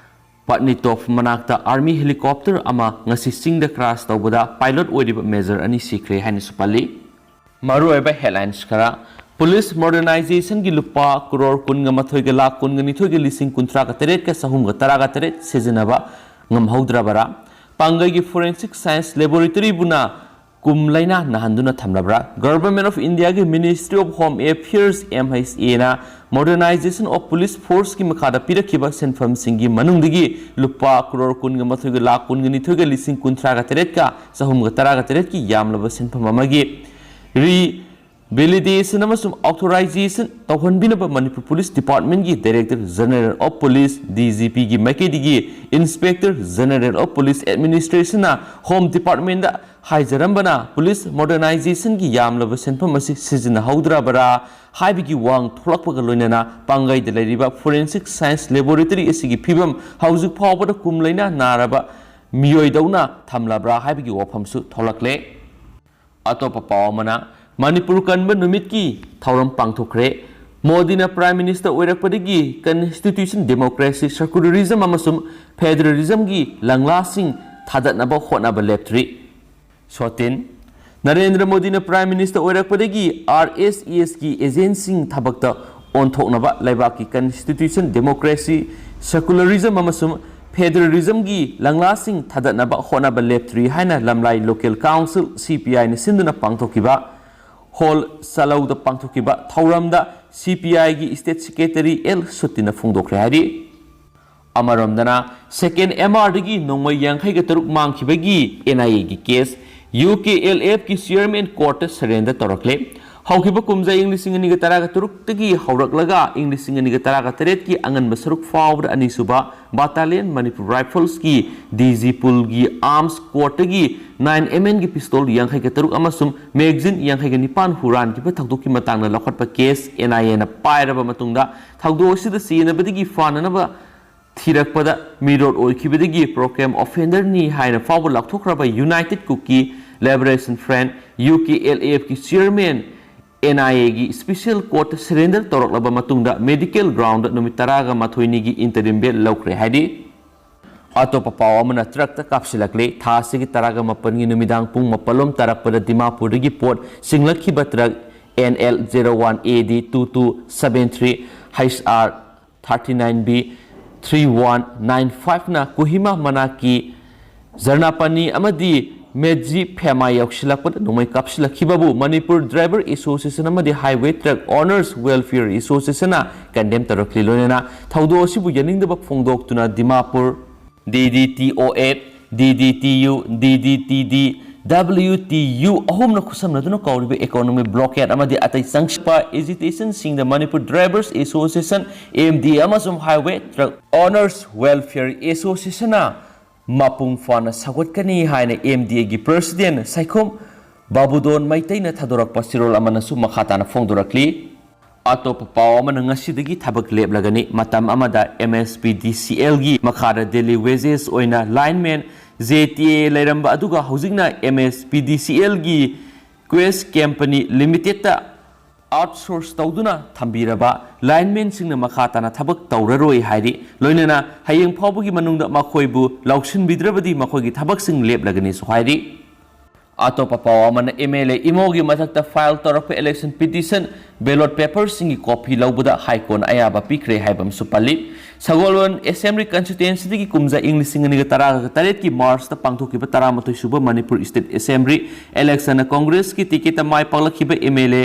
ꯄꯠꯅꯤꯇꯣꯞ ꯃꯅꯥꯛꯇ army helicopter ꯑꯃ ꯉꯁꯤ ꯆꯤꯡꯗ crash ꯇꯧꯕꯗ pilot ꯑꯣꯏꯔꯤꯕ major ꯑꯅꯤ ꯁꯤꯈ꯭ꯔꯦ ꯍꯥꯏꯅꯁꯨ ꯄꯜꯂꯤ꯫ ꯃꯔꯨꯑꯣꯏꯕ headlines ꯈꯔ꯫ Police modernizationꯒꯤ ꯂꯨꯄꯥ ꯀ꯭ꯔꯣꯔ ꯀꯨꯟꯒ ꯃꯥꯊꯣꯏꯒ ꯂꯥꯈ ꯀꯨꯟꯒ ꯅꯤꯊꯣꯏꯒ ꯂꯤꯁꯤꯡ ꯀꯨꯟꯊ꯭ꯔꯥꯒ ꯇꯔꯦꯠꯀ ꯆꯍꯨꯝꯒ ꯇꯔꯥꯒ ꯇꯔꯦꯠ ꯁꯤꯖꯤꯟꯅꯕ ꯉꯝꯍꯧꯗ꯭ꯔꯕꯔꯥ? ꯄꯥꯡꯒꯩꯒꯤ forensic science laboratoryꯕꯨꯅ ꯀꯨꯝ ꯂꯩꯅꯥ ꯅꯥꯍꯟꯗꯨꯅ ꯊꯝꯂꯕ꯭ꯔꯥ? Government of Indiaꯒꯤ Ministry of Home Affairs, M H Aꯅ modernization of police forceꯀꯤ ꯃꯈꯥꯗ ꯄꯤꯔꯛꯈꯤꯕ ꯁꯦꯟꯐꯝꯁꯤꯡꯒꯤ ꯃꯅꯨꯡꯗꯒꯤ ꯂꯨꯄꯥ ꯀ꯭ꯔꯣꯔ ꯀꯨꯟꯒ ꯃꯥꯊꯣꯏꯒ ꯂꯥꯈ ꯀꯨꯟꯒ ꯅꯤꯊꯣꯏꯒ ꯂꯤꯁꯤꯡ ꯀꯨꯟꯊ꯭ꯔꯥꯒ ꯇꯔꯦꯠꯀ ꯆꯍꯨꯝꯒ ꯇꯔꯥꯒ ꯇꯔꯦꯠꯀꯤ ꯌꯥꯝꯂꯕ ꯁꯦꯟꯐꯝ ꯑꯃꯒꯤ revalidation ꯑꯃꯁꯨꯡ authorization ꯇꯧꯍꯟꯕꯤꯅꯕ Manipur Police Departmentꯀꯤ Director General of Police, DGPꯒꯤ ꯃꯥꯏꯀꯩꯗꯒꯤ Inspector General of Police Administrationꯅ Home Departmentꯇ ꯍꯥꯏꯖꯔꯝꯕꯅ police modernizationꯒꯤ ꯌꯥꯝꯂꯕ ꯁꯦꯟꯐꯝ ꯑꯁꯤ ꯁꯤꯖꯤꯟꯅꯍꯧꯗ꯭ꯔꯕꯔꯥ ꯍꯥꯏꯕꯒꯤ ꯋꯥꯍꯪ ꯊꯣꯛꯂꯛꯄꯒ ꯂꯣꯏꯅꯅ ꯄꯥꯡꯒꯩꯗ ꯂꯩꯔꯤꯕ forensic science laboratory ꯑꯁꯤꯒꯤ ꯐꯤꯕꯝ ꯍꯧꯖꯤꯛ ꯐꯥꯎꯕꯗ ꯀꯨꯝ ꯂꯩꯅꯥ ꯅꯥꯔꯕ ꯃꯤꯑꯣꯏꯗꯧꯅ ꯊꯝꯂꯕ꯭ꯔꯥ ꯍꯥꯏꯕꯒꯤ ꯋꯥꯐꯝꯁꯨ ꯊꯣꯛꯂꯛꯂꯦ꯫ ꯑꯇꯣꯞꯄ ꯄꯥꯎ ꯑꯃꯅ, ꯃꯅꯤꯄꯨꯔ ꯀꯟꯕ ꯅꯨꯃꯤꯠꯀꯤ ꯊꯧꯔꯝ ꯄꯥꯡꯊꯣꯛꯈ꯭ꯔꯦ꯫ ꯃꯣꯗꯤꯅ Prime Minister ꯑꯣꯏꯔꯛꯄꯗꯒꯤ constitution, democracy, secularism ꯑꯃꯁꯨꯡ federalismꯒꯤ ꯂꯪꯂꯥꯁꯤꯡ ꯊꯥꯗꯠꯅꯕ ꯍꯣꯠꯅꯕ ꯂꯦꯞꯇ꯭ꯔꯤ꯫ ꯁꯣꯇꯤꯟ, ꯅꯔꯦꯟꯗ꯭ꯔ ꯃꯣꯗꯤꯅ Prime Minister ꯑꯣꯏꯔꯛꯄꯗꯒꯤ RSSꯒꯤ agentꯁꯤꯡ ꯊꯕꯛꯇ ꯑꯣꯟꯊꯣꯛꯅꯕ ꯂꯩꯕꯥꯛꯀꯤ constitution, democracy, secularism ꯑꯃꯁꯨꯡ federalismꯒꯤ ꯂꯪꯂꯥꯁꯤꯡ ꯊꯥꯗꯠꯅꯕ ꯍꯣꯠꯅꯕ ꯂꯦꯞꯇ꯭ꯔꯤ ꯍꯥꯏꯅ ꯂꯝꯂꯥꯏ Local Council, CPIꯅ ꯁꯤꯟꯗꯨꯅ ꯄꯥꯡꯊꯣꯛꯈꯤꯕ ꯍꯣꯜ ꯆꯂꯧꯗ ꯄꯥꯡꯊꯣꯛꯈꯤꯕ ꯊꯧꯔꯝꯗ CPIꯒꯤ State Secretary L ꯁꯨꯇꯤꯅ ꯐꯣꯡꯗꯣꯛꯈ꯭ꯔꯦ ꯍꯥꯏꯔꯤ꯫ ꯑꯃꯔꯣꯝꯗꯅ, second MRꯗꯒꯤ ꯅꯣꯡꯃꯩ ꯌꯥꯡꯈꯩꯒ ꯇꯔꯨꯛ ꯃꯥꯡꯈꯤꯕꯒꯤ NIAꯒꯤ case, UKLFꯀꯤ chairman courtꯇ surrender ꯇꯧꯔꯛꯂꯦ꯫ ꯍꯧꯈꯤꯕ ꯀꯨꯝꯖꯥ ꯏꯪ ꯂꯤꯁꯤꯡ ꯑꯅꯤꯒ ꯇꯔꯥꯒ ꯇꯔꯨꯛꯇꯒꯤ ꯍꯧꯔꯛꯂꯒ ꯏꯪ ꯂꯤꯁꯤꯡ ꯑꯅꯤꯒ ꯇꯔꯥꯒ ꯇꯔꯦꯠꯀꯤ ꯑꯉꯟꯕ ꯁꯔꯨꯛ ꯐꯥꯎꯕꯗ ꯑꯅꯤꯁꯨꯕ Battalion Manipur Riflesꯀꯤ DG Poolꯒꯤ arms courtꯇꯒꯤ nine MMꯒꯤ pistol ꯌꯥꯡꯈꯩꯒ ꯇꯔꯨꯛ ꯑꯃꯁꯨꯡ magazine ꯌꯥꯡꯈꯩꯒ ꯅꯤꯄꯥꯟ ꯍꯨꯔꯥꯟꯈꯤꯕ ꯊꯧꯗꯣꯛꯀꯤ ꯃꯇꯥꯡꯗ ꯂꯧꯈꯠꯄ case NIAꯅ ꯄꯥꯏꯔꯕ ꯃꯇꯨꯡꯗ ꯊꯧꯗꯣꯛ ꯑꯁꯤꯗ ꯆꯦꯟꯅꯕꯗꯒꯤ ꯐꯥꯅꯅꯕ ꯊꯤꯔꯛꯄꯗ ꯃꯤꯔꯣꯠ ꯑꯣꯏꯈꯤꯕꯗꯒꯤ proclaimed offenderꯅꯤ ꯍꯥꯏꯅ ꯐꯥꯎꯕ ꯂꯥꯎꯊꯣꯛꯈ꯭ꯔꯕ United Cookꯀꯤ Liberation Front, U K L A F ꯀꯤ chairman, N I A ꯒꯤ special court ꯇ surrender ꯇꯧꯔꯛꯂꯕ ꯃꯇꯨꯡꯗ medical ground ꯗ ꯅꯨꯃꯤꯠ ꯇꯔꯥꯒ ꯃꯥꯊꯣꯏꯅꯤꯒꯤ interim bail ꯂꯧꯈ꯭ꯔꯦ ꯍꯥꯏꯔꯤ꯫ ꯑꯇꯣꯞꯄ ꯄꯥꯎ ꯑꯃꯅ, ꯇ꯭ꯔꯛꯇ ꯀꯥꯞꯁꯤꯜꯂꯛꯂꯦ꯫ ꯊꯥ ꯑꯁꯤꯒꯤ ꯇꯔꯥꯒ ꯃꯥꯄꯟꯒꯤ ꯅꯨꯃꯤꯗꯥꯡ ꯄꯨꯡ ꯃꯥꯄꯜꯂꯣꯝ ꯇꯥꯔꯛꯄꯗ ꯗꯤꯃꯥꯄꯨꯔꯗꯒꯤ ꯄꯣꯠ ꯁꯤꯡꯂꯛꯈꯤꯕ truck N L zero one A D two two seven three H R thirty nine B three one nine five ꯅ ꯀꯣꯍꯤꯃꯥ ꯃꯅꯥꯛꯀꯤ ꯖꯔꯅꯥꯄꯥꯅꯤ ꯑꯃꯗꯤ ꯃꯦꯖꯤ ꯐꯦꯃꯥ ꯌꯧꯁꯤꯜꯂꯛꯄꯗ ꯅꯣꯡꯃꯩ ꯀꯥꯞꯁꯤꯜꯂꯛꯈꯤꯕꯕꯨ ꯃꯅꯤꯄꯨꯔ Driver Association ꯑꯃꯗꯤ Highway Truck Owners Welfare Association ꯅ condemn ꯇꯧꯔꯛꯂꯤ꯫ ꯂꯣꯏꯅꯅ ꯊꯧꯗꯣꯛ ꯑꯁꯤꯕꯨ ꯌꯥꯅꯤꯡꯗꯕ ꯐꯣꯡꯗꯣꯛꯇꯨꯅ Dimapur D D T O F, D D T U, D D T D, W T U ꯑꯍꯨꯝꯅ ꯈꯨꯠꯁꯝꯅꯗꯨꯅ ꯀꯧꯔꯤꯕ economic blockade ꯑꯃꯗꯤ ꯑꯇꯩ ꯆꯪꯁꯤꯜꯂꯛꯄ agitation ꯁꯤꯡꯗ Manipur Drivers Association, M D A ꯑꯃꯁꯨꯡ Highway Truck Owners Welfare Association ꯅ ꯃꯄꯨꯡ ꯐꯥꯅ ꯁꯧꯒꯠꯀꯅꯤ ꯍꯥꯏꯅ M D A ꯒꯤ President ꯁꯥꯏꯈꯣꯝ ꯕꯥꯕꯨꯗꯣꯟ ꯃꯩꯇꯩꯅ ꯊꯥꯗꯣꯔꯛꯄ ꯆꯦꯔꯣꯜ ꯑꯃꯅꯁꯨ ꯃꯈꯥ ꯇꯥꯅ ꯐꯣꯡꯗꯣꯔꯛꯂꯤ꯫ ꯑꯇꯣꯞꯄ ꯄꯥꯎ ꯑꯃꯅ, ꯉꯁꯤꯗꯒꯤ ꯊꯕꯛ ꯂꯦꯞꯂꯒꯅꯤ꯫ ꯃꯇꯝ ꯑꯃꯗ M S P D C L ꯒꯤ ꯃꯈꯥꯗ daily wages ꯑꯣꯏꯅ lineman, J T A ꯂꯩꯔꯝꯕ ꯑꯗꯨꯒ ꯍꯧꯖꯤꯛꯅ M S P D C L ꯒꯤ Quest Company Limited ꯇ outsource ꯇꯧꯗꯨꯅ ꯊꯝꯕꯤꯔꯕ lineman ꯁꯤꯡꯅ ꯃꯈꯥ ꯇꯥꯅ ꯊꯕꯛ ꯇꯧꯔꯔꯣꯏ ꯍꯥꯏꯔꯤ꯫ ꯂꯣꯏꯅꯅ ꯍꯌꯦꯡ ꯐꯥꯎꯕꯒꯤ ꯃꯅꯨꯡꯗ ꯃꯈꯣꯏꯕꯨ ꯂꯧꯁꯤꯟꯕꯤꯗ꯭ꯔꯕꯗꯤ ꯃꯈꯣꯏꯒꯤ ꯊꯕꯛꯁꯤꯡ ꯂꯦꯞꯂꯒꯅꯤꯁꯨ ꯍꯥꯏꯔꯤ꯫ ꯑꯇꯣꯞꯄ ꯄꯥꯎ ꯑꯃꯅ, M L A ꯏꯃꯣꯒꯤ ꯃꯊꯛꯇ file ꯇꯧꯔꯛꯄ election petition, ballot paper ꯁꯤꯡꯒꯤ copy ꯂꯧꯕꯗ High Court ꯅ ꯑꯌꯥꯕ ꯄꯤꯈ꯭ꯔꯦ ꯍꯥꯏꯕ ꯑꯃꯁꯨ ꯄꯜꯂꯤ꯫ ꯁꯒꯣꯜꯕꯟ Assembly Constituency ꯗꯒꯤ ꯀꯨꯝꯖꯥ ꯏꯪ ꯂꯤꯁꯤꯡ ꯑꯅꯤꯒ ꯇꯔꯥꯒ ꯇꯔꯦꯠꯀꯤ March ꯇ ꯄꯥꯡꯊꯣꯛꯈꯤꯕ ꯇꯔꯥꯃꯥꯊꯣꯏ ꯁꯨꯕ Manipur State Assembly election ꯅ Congress ꯀꯤ ticket ꯇ ꯃꯥꯏ ꯄꯥꯛꯂꯛꯈꯤꯕ M L A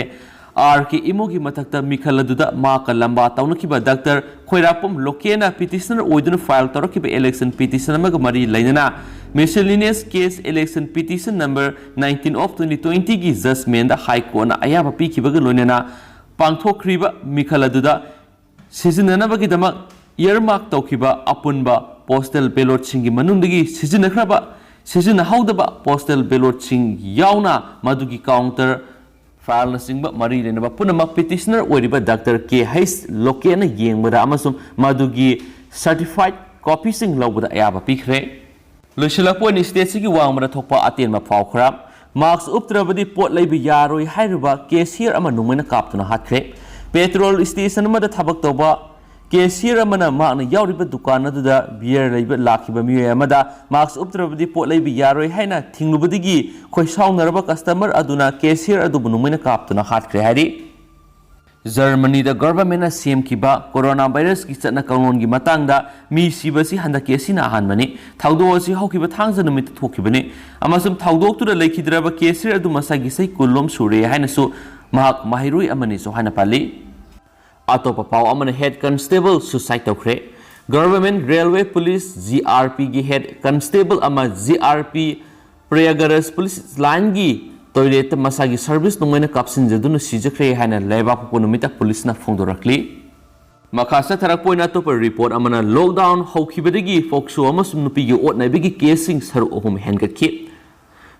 R K ꯏꯃꯣꯒꯤ ꯃꯊꯛꯇ ꯃꯤꯈꯜ ꯑꯗꯨꯗ ꯃꯍꯥꯛꯀ ꯂꯝꯕꯥ ꯇꯧꯅꯈꯤꯕ Doctor ꯈꯣꯏꯔꯥꯛꯄꯝ ꯂꯣꯀꯦꯅ petitioner ꯑꯣꯏꯗꯨꯅ file ꯇꯧꯔꯛꯈꯤꯕ election petition ꯑꯃꯒ ꯃꯔꯤ ꯂꯩꯅꯅ miscellaneous case election petition number nineteen of twenty twenty ꯒꯤ judgment ꯗ High Court ꯅ ꯑꯌꯥꯕ ꯄꯤꯈꯤꯕꯒ ꯂꯣꯏꯅꯅ ꯄꯥꯡꯊꯣꯛꯈ꯭ꯔꯤꯕ ꯃꯤꯈꯜ ꯑꯗꯨꯗ ꯁꯤꯖꯤꯟꯅꯅꯕꯒꯤꯗꯃꯛ earmark ꯇꯧꯈꯤꯕ ꯑꯄꯨꯟꯕ postal ballot ꯁꯤꯡꯒꯤ ꯃꯅꯨꯡꯗꯒꯤ ꯁꯤꯖꯤꯟꯅꯈ꯭ꯔꯕ, ꯁꯤꯖꯤꯟꯅꯍꯧꯗꯕ postal ballot ꯁꯤꯡ ꯌꯥꯎꯅ ꯃꯗꯨꯒꯤ counter file ꯅꯆꯤꯡꯕ ꯃꯔꯤ ꯂꯩꯅꯕ ꯄꯨꯝꯅꯃꯛ petitioner ꯑꯣꯏꯔꯤꯕ Doctor K H ꯂꯣꯀꯦꯅ ꯌꯦꯡꯕꯗ ꯑꯃꯁꯨꯡ ꯃꯗꯨꯒꯤ certified copy ꯁꯤꯡ ꯂꯧꯕꯗ ꯑꯌꯥꯕ ꯄꯤꯈ꯭ꯔꯦ꯫ ꯂꯣꯏꯁꯤꯜꯂꯛꯄ ꯑꯣꯏꯅ state ꯁꯤꯒꯤ ꯋꯥꯡꯃꯗ ꯊꯣꯛꯄ ꯑꯇꯦꯟꯕ ꯄꯥꯎ ꯈꯔ꯫ ꯃꯥꯛꯁ ꯎꯞꯇ꯭ꯔꯕꯗꯤ ꯄꯣꯠ ꯂꯩꯕ ꯌꯥꯔꯣꯏ ꯍꯥꯏꯔꯤꯕ ꯀꯦꯁꯤꯌꯔ ꯑꯃ ꯅꯣꯡꯃꯩꯅ ꯀꯥꯞꯇꯨꯅ ꯍꯥꯠꯈ꯭ꯔꯦ꯫ ꯄꯦꯇ꯭ꯔꯣꯜ ꯁ꯭ꯇꯦꯁꯟ ꯑꯃꯗ ꯊꯕꯛ ꯇꯧꯕ ꯀꯦꯁꯤꯌꯔ ꯑꯃꯅ ꯃꯍꯥꯛꯅ ꯌꯥꯎꯔꯤꯕ ꯗꯨꯀꯥꯟ ꯑꯗꯨꯗ ꯕꯤꯌꯔ ꯂꯩꯕ ꯂꯥꯛꯈꯤꯕ ꯃꯤꯑꯣꯏ ꯑꯃꯗ ꯃꯥꯛꯁ ꯎꯞꯇ꯭ꯔꯕꯗꯤ ꯄꯣꯠ ꯂꯩꯕ ꯌꯥꯔꯣꯏ ꯍꯥꯏꯅ ꯊꯤꯡꯂꯨꯕꯗꯒꯤ ꯈꯣꯏꯁꯥꯎꯅꯔꯕ ꯀꯁꯇꯃꯔ ꯑꯗꯨꯅ ꯀꯦꯁꯤꯌꯔ ꯑꯗꯨꯕꯨ ꯅꯣꯡꯃꯩꯅ ꯀꯥꯞꯇꯨꯅ ꯍꯥꯠꯈ꯭ꯔꯦ ꯍꯥꯏꯔꯤ꯫ ꯖꯔꯃꯅꯤꯗ ꯒꯚꯔꯟꯃꯦꯟꯠꯅ ꯁꯦꯝꯈꯤꯕ ꯀꯣꯔꯣꯅꯥ ꯚꯥꯏꯔꯁꯀꯤ ꯆꯠꯅ ꯀꯥꯡꯂꯣꯟꯒꯤ ꯃꯇꯥꯡꯗ ꯃꯤ ꯁꯤꯕꯁꯤ ꯍꯟꯗꯛꯀꯤ ꯑꯁꯤꯅ ꯑꯍꯥꯟꯕꯅꯤ꯫ ꯊꯧꯗꯣꯛ ꯑꯁꯤ ꯍꯧꯈꯤꯕ ꯊꯥꯡꯖ ꯅꯨꯃꯤꯠꯇ ꯊꯣꯛꯈꯤꯕꯅꯤ ꯑꯃꯁꯨꯡ ꯊꯧꯗꯣꯛꯇꯨꯗ ꯂꯩꯈꯤꯗ꯭ꯔꯕ ꯀꯦꯁꯤꯌꯔ ꯑꯗꯨ ꯃꯁꯥꯒꯤ ꯆꯍꯤ ꯀꯨꯟ ꯂꯣꯝ ꯁꯨꯔꯦ ꯍꯥꯏꯅꯁꯨ ꯃꯍꯥꯛ ꯃꯍꯩꯔꯣꯏ ꯑꯃꯅꯤꯁꯨ ꯍꯥꯏꯅ ꯄꯜꯂꯤ꯫ ꯑꯇꯣꯞꯄ ꯄꯥꯎ ꯑꯃꯅ, ꯍꯦꯗ ꯀꯟꯁꯇꯦꯕꯜ ꯁꯨꯁꯥꯏꯗ ꯇꯧꯈ꯭ꯔꯦ꯫ Government, railway police, G R ꯄꯤꯒꯤ ꯍꯦꯗ ꯀꯟꯁꯇꯦꯕꯜ ꯑꯃ ꯖꯤ ꯑꯥꯔ ꯄꯤ ꯄ꯭ꯔꯌꯥꯒꯔꯥꯖ ꯄꯨꯂꯤꯁ ꯂꯥꯏꯟꯒꯤ ꯇꯣꯏꯂꯦꯠꯇ ꯃꯁꯥꯒꯤ ꯁꯔꯚꯤꯁ ꯅꯣꯡꯃꯩꯅ ꯀꯥꯞꯁꯤꯟꯖꯗꯨꯅ ꯁꯤꯖꯈ꯭ꯔꯦ ꯍꯥꯏꯅ ꯂꯩꯕꯥꯛꯄꯣꯛꯄ ꯅꯨꯃꯤꯠꯇ ꯄꯨꯂꯤꯁꯅ ꯐꯣꯡꯗꯣꯔꯛꯂꯤ꯫ ꯃꯈꯥ ꯆꯠꯊꯔꯛꯄ ꯑꯣꯏꯅ ꯑꯇꯣꯞꯄ ꯔꯤꯄꯣꯔꯠ ꯑꯃꯅ, ꯂꯣꯛꯗꯥꯎꯟ ꯍꯧꯈꯤꯕꯗꯒꯤ ꯐꯣꯛꯁꯣ ꯑꯃꯁꯨꯡ ꯅꯨꯄꯤꯒꯤ ꯑꯣꯠꯅꯕꯤꯒꯤ ꯀꯦꯁꯁꯤꯡ ꯁꯔꯨꯛ ꯑꯍꯨꯝ ꯍꯦꯟꯒꯠꯈꯤ꯫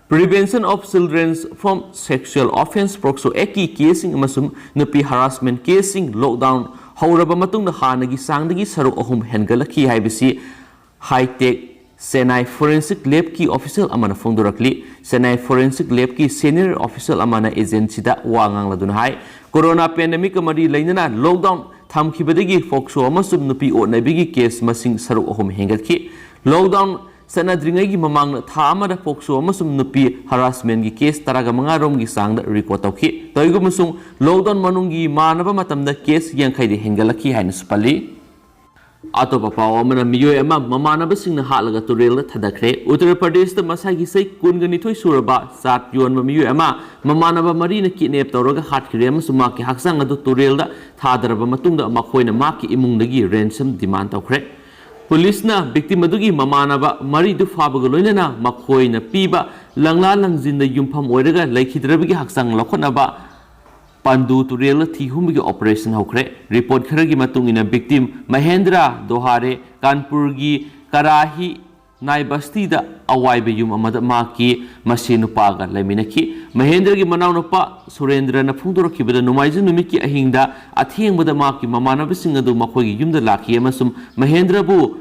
Prevention of Children from Sexual Offence, ꯄꯣꯛꯁꯣ ꯑꯦꯛꯀꯤ ꯀꯦꯁꯁꯤꯡ ꯑꯃꯁꯨꯡ ꯅꯨꯄꯤ ꯍꯔꯥꯁꯃꯦꯟ ꯀꯦꯁꯁꯤꯡ ꯂꯣꯛꯗꯥꯎꯟ ꯍꯧꯔꯕ ꯃꯇꯨꯡꯗ ꯍꯥꯟꯅꯒꯤ ꯆꯥꯡꯗꯒꯤ ꯁꯔꯨꯛ ꯑꯍꯨꯝ ꯍꯦꯟꯒꯠꯂꯛꯈꯤ ꯍꯥꯏꯕꯁꯤ ꯍꯥꯏꯇꯦꯛ ꯆꯦꯟꯅꯥꯏ ꯐꯣꯔꯦꯟꯁꯤꯛ ꯂꯦꯕꯀꯤ ꯑꯣꯐꯤꯁꯤꯌꯦꯜ ꯑꯃꯅ ꯐꯣꯡꯗꯣꯔꯛꯂꯤ꯫ ꯆꯦꯟꯅꯥꯏ ꯐꯣꯔꯦꯟꯁꯤꯛ ꯂꯦꯕꯀꯤ ꯁꯦꯅꯤꯌꯔ ꯑꯣꯐꯤꯁꯤꯌꯦꯜ ꯑꯃꯅ ꯑꯦꯖꯦꯟꯁꯤꯗ ꯋꯥ ꯉꯥꯡꯂꯗꯨꯅ ꯍꯥꯏ, ꯀꯣꯔꯣꯅꯥ ꯄꯦꯟꯗꯦꯃꯤꯛꯀ ꯃꯔꯤ ꯂꯩꯅꯅ ꯂꯣꯛꯗꯥꯎꯟ ꯊꯝꯈꯤꯕꯗꯒꯤ ꯐꯣꯛꯁꯣ ꯑꯃꯁꯨꯡ ꯅꯨꯄꯤ ꯑꯣꯠꯅꯕꯤꯒꯤ ꯀꯦꯁ ꯃꯁꯤꯡ ꯁꯔꯨꯛ ꯑꯍꯨꯝ ꯍꯦꯟꯒꯠꯈꯤ꯫ ꯂꯣꯛꯗꯥꯎꯟ ꯆꯠꯅꯗ꯭ꯔꯤꯉꯩꯒꯤ ꯃꯃꯥꯡꯗ ꯊꯥ ꯑꯃꯗ ꯐꯣꯛꯁꯣ ꯑꯃꯁꯨꯡ ꯅꯨꯄꯤ ꯍꯔꯥꯁꯃꯦꯟꯒꯤ ꯀꯦꯁ ꯇꯔꯥꯒ ꯃꯉꯥ ꯔꯣꯝꯒꯤ ꯆꯥꯡꯗ ꯔꯦꯀꯣꯔꯗ ꯇꯧꯈꯤ꯫ ꯇꯧꯏꯒꯨꯝꯕꯁꯨꯡ, ꯂꯣꯛꯗꯥꯎꯟ ꯃꯅꯨꯡꯒꯤ ꯃꯥꯟꯅꯕ ꯃꯇꯝꯗ ꯀꯦꯁ ꯌꯥꯡꯈꯩꯗ ꯍꯦꯟꯒꯠꯂꯛꯈꯤ ꯍꯥꯏꯅꯁꯨ ꯄꯜꯂꯤ꯫ ꯑꯇꯣꯞꯄ ꯄꯥꯎ ꯑꯃꯅ, ꯃꯤꯑꯣꯏ ꯑꯃ ꯃꯃꯥꯟꯅꯕꯁꯤꯡꯅ ꯍꯥꯠꯂꯒ ꯇꯨꯔꯦꯜꯗ ꯊꯥꯗꯈ꯭ꯔꯦ꯫ ꯎꯠꯇꯔ ꯄ꯭ꯔꯗꯦꯁꯇ ꯃꯁꯥꯒꯤ ꯆꯍꯤ ꯀꯨꯟꯒ ꯅꯤꯊꯣꯏ ꯁꯨꯔꯕ ꯆꯥꯠ ꯌꯣꯟꯕ ꯃꯤꯑꯣꯏ ꯑꯃ ꯃꯃꯥꯟꯅꯕ ꯃꯔꯤꯅ ꯀꯤꯗꯅꯦꯞ ꯇꯧꯔꯒ ꯍꯥꯠꯈ꯭ꯔꯦ ꯑꯃꯁꯨꯡ ꯃꯍꯥꯛꯀꯤ ꯍꯛꯆꯥꯡ ꯑꯗꯨ ꯇꯨꯔꯦꯜꯗ ꯊꯥꯗꯔꯕ ꯃꯇꯨꯡꯗ ꯃꯈꯣꯏꯅ ꯃꯍꯥꯛꯀꯤ ꯏꯃꯨꯡꯗꯒꯤ ꯔꯦꯟꯁꯝ ꯗꯤꯃꯥꯟ ꯇꯧꯈ꯭ꯔꯦ꯫ ꯄꯨꯂꯤꯁꯅ ꯚꯤꯛꯇꯤꯝ ꯑꯗꯨꯒꯤ ꯃꯃꯥꯟꯅꯕ ꯃꯔꯤꯗꯨ ꯐꯥꯕꯒ ꯂꯣꯏꯅꯅ ꯃꯈꯣꯏꯅ ꯄꯤꯕ ꯂꯪꯂꯥ ꯂꯪꯖꯤꯟꯗ ꯌꯨꯝꯐꯝ ꯑꯣꯏꯔꯒ ꯂꯩꯈꯤꯗ꯭ꯔꯕꯒꯤ ꯍꯛꯆꯥꯡ ꯂꯧꯈꯠꯅꯕ ꯄꯟꯗꯨ ꯇꯨꯔꯦꯜꯗ ꯊꯤ ꯍꯨꯝꯕꯒꯤ ꯑꯣꯄꯔꯦꯁꯟ ꯍꯧꯈ꯭ꯔꯦ꯫ ꯔꯤꯄꯣꯔꯠ ꯈꯔꯒꯤ ꯃꯇꯨꯡ ꯏꯟꯅ, ꯚꯤꯛꯇꯤꯝ ꯃꯍꯦꯟꯗ꯭ꯔ ꯗꯣꯍꯥꯔꯦ, ꯀꯥꯟꯄꯨꯔꯒꯤ ꯀꯔꯥꯍꯤ ꯅꯥꯏ ꯕꯁꯇꯤꯗ ꯑꯋꯥꯏꯕ ꯌꯨꯝ ꯑꯃꯗ ꯃꯍꯥꯛꯀꯤ ꯃꯁꯦꯟ ꯅꯨꯄꯥꯒ ꯂꯩꯃꯤꯟꯅꯈꯤ꯫ ꯃꯍꯦꯟꯗ꯭ꯔꯒꯤ ꯃꯅꯥꯎꯅꯨꯄꯥ ꯁꯨꯔꯦꯟꯗ꯭ꯔꯅ ꯐꯣꯡꯗꯣꯔꯛꯈꯤꯕꯗ, ꯅꯣꯡꯃꯥꯏꯖꯤꯡ ꯅꯨꯃꯤꯠꯀꯤ ꯑꯍꯤꯡꯗ ꯑꯊꯦꯡꯕꯗ ꯃꯍꯥꯛꯀꯤ ꯃꯃꯥꯟꯅꯕꯁꯤꯡ ꯑꯗꯨ ꯃꯈꯣꯏꯒꯤ ꯌꯨꯝꯗ ꯂꯥꯛꯈꯤ ꯑꯃꯁꯨꯡ ꯃꯍꯦꯟꯗ꯭ꯔꯕꯨ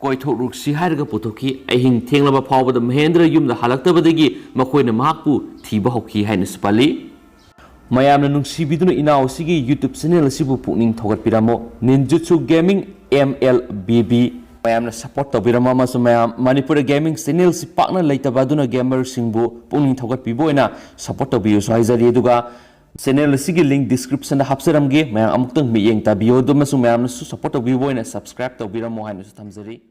ꯀꯣꯏꯊꯣꯛꯂꯨꯁꯤ ꯍꯥꯏꯔꯒ ꯄꯨꯊꯣꯛꯈꯤ꯫ ꯑꯍꯤꯡ ꯊꯦꯡꯂꯕ ꯐꯥꯎꯕꯗ ꯃꯍꯦꯟꯗ꯭ꯔ ꯌꯨꯝꯗ ꯍꯜꯂꯛꯇꯕꯗꯒꯤ ꯃꯈꯣꯏꯅ ꯃꯍꯥꯛꯄꯨ ꯊꯤꯕ ꯍꯧꯈꯤ ꯍꯥꯏꯅꯁꯨ ꯄꯜꯂꯤ꯫ ꯃꯌꯥꯝꯅ ꯅꯨꯡꯁꯤꯕꯤꯗꯨꯅ ꯏꯅꯥꯎ ꯑꯁꯤꯒꯤ YouTube channel ꯑꯁꯤꯕꯨ ꯄꯨꯛꯅꯤꯡ ꯊꯧꯒꯠꯄꯤꯔꯝꯃꯣ꯫ Ninjutsu Gaming M L B B꯫ ꯃꯌꯥꯝꯅ support ꯇꯧꯕꯤꯔꯝꯃꯣ ꯑꯃꯁꯨꯡ ꯃꯌꯥꯝ ꯃꯅꯤꯄꯨꯔꯗ gaming channel ꯁꯤ ꯄꯥꯛꯅ ꯂꯩꯇꯕ ꯑꯗꯨꯅ gamer ꯁꯤꯡꯕꯨ ꯄꯨꯛꯅꯤꯡ ꯊꯧꯒꯠꯄꯤꯕ ꯑꯣꯏꯅ support ꯇꯧꯕꯤꯌꯨꯁꯨ ꯍꯥꯏꯖꯔꯤ꯫ ꯑꯗꯨꯒ channel ꯑꯁꯤꯒꯤ link description ꯗ ꯍꯥꯞꯆꯔꯝꯒꯦ꯫ ꯃꯌꯥꯝ ꯑꯃꯨꯛꯇꯪ ꯃꯤꯠꯌꯦꯡ ꯇꯥꯕꯤꯌꯨ꯫ ꯑꯗꯨ ꯑꯃꯁꯨꯡ ꯃꯌꯥꯝꯅꯁꯨ support ꯇꯧꯕꯤꯕ ꯑꯣꯏꯅ subscribe ꯇꯧꯕꯤꯔꯝꯃꯣ ꯍꯥꯏꯅꯁꯨ ꯊꯝꯖꯔꯤ꯫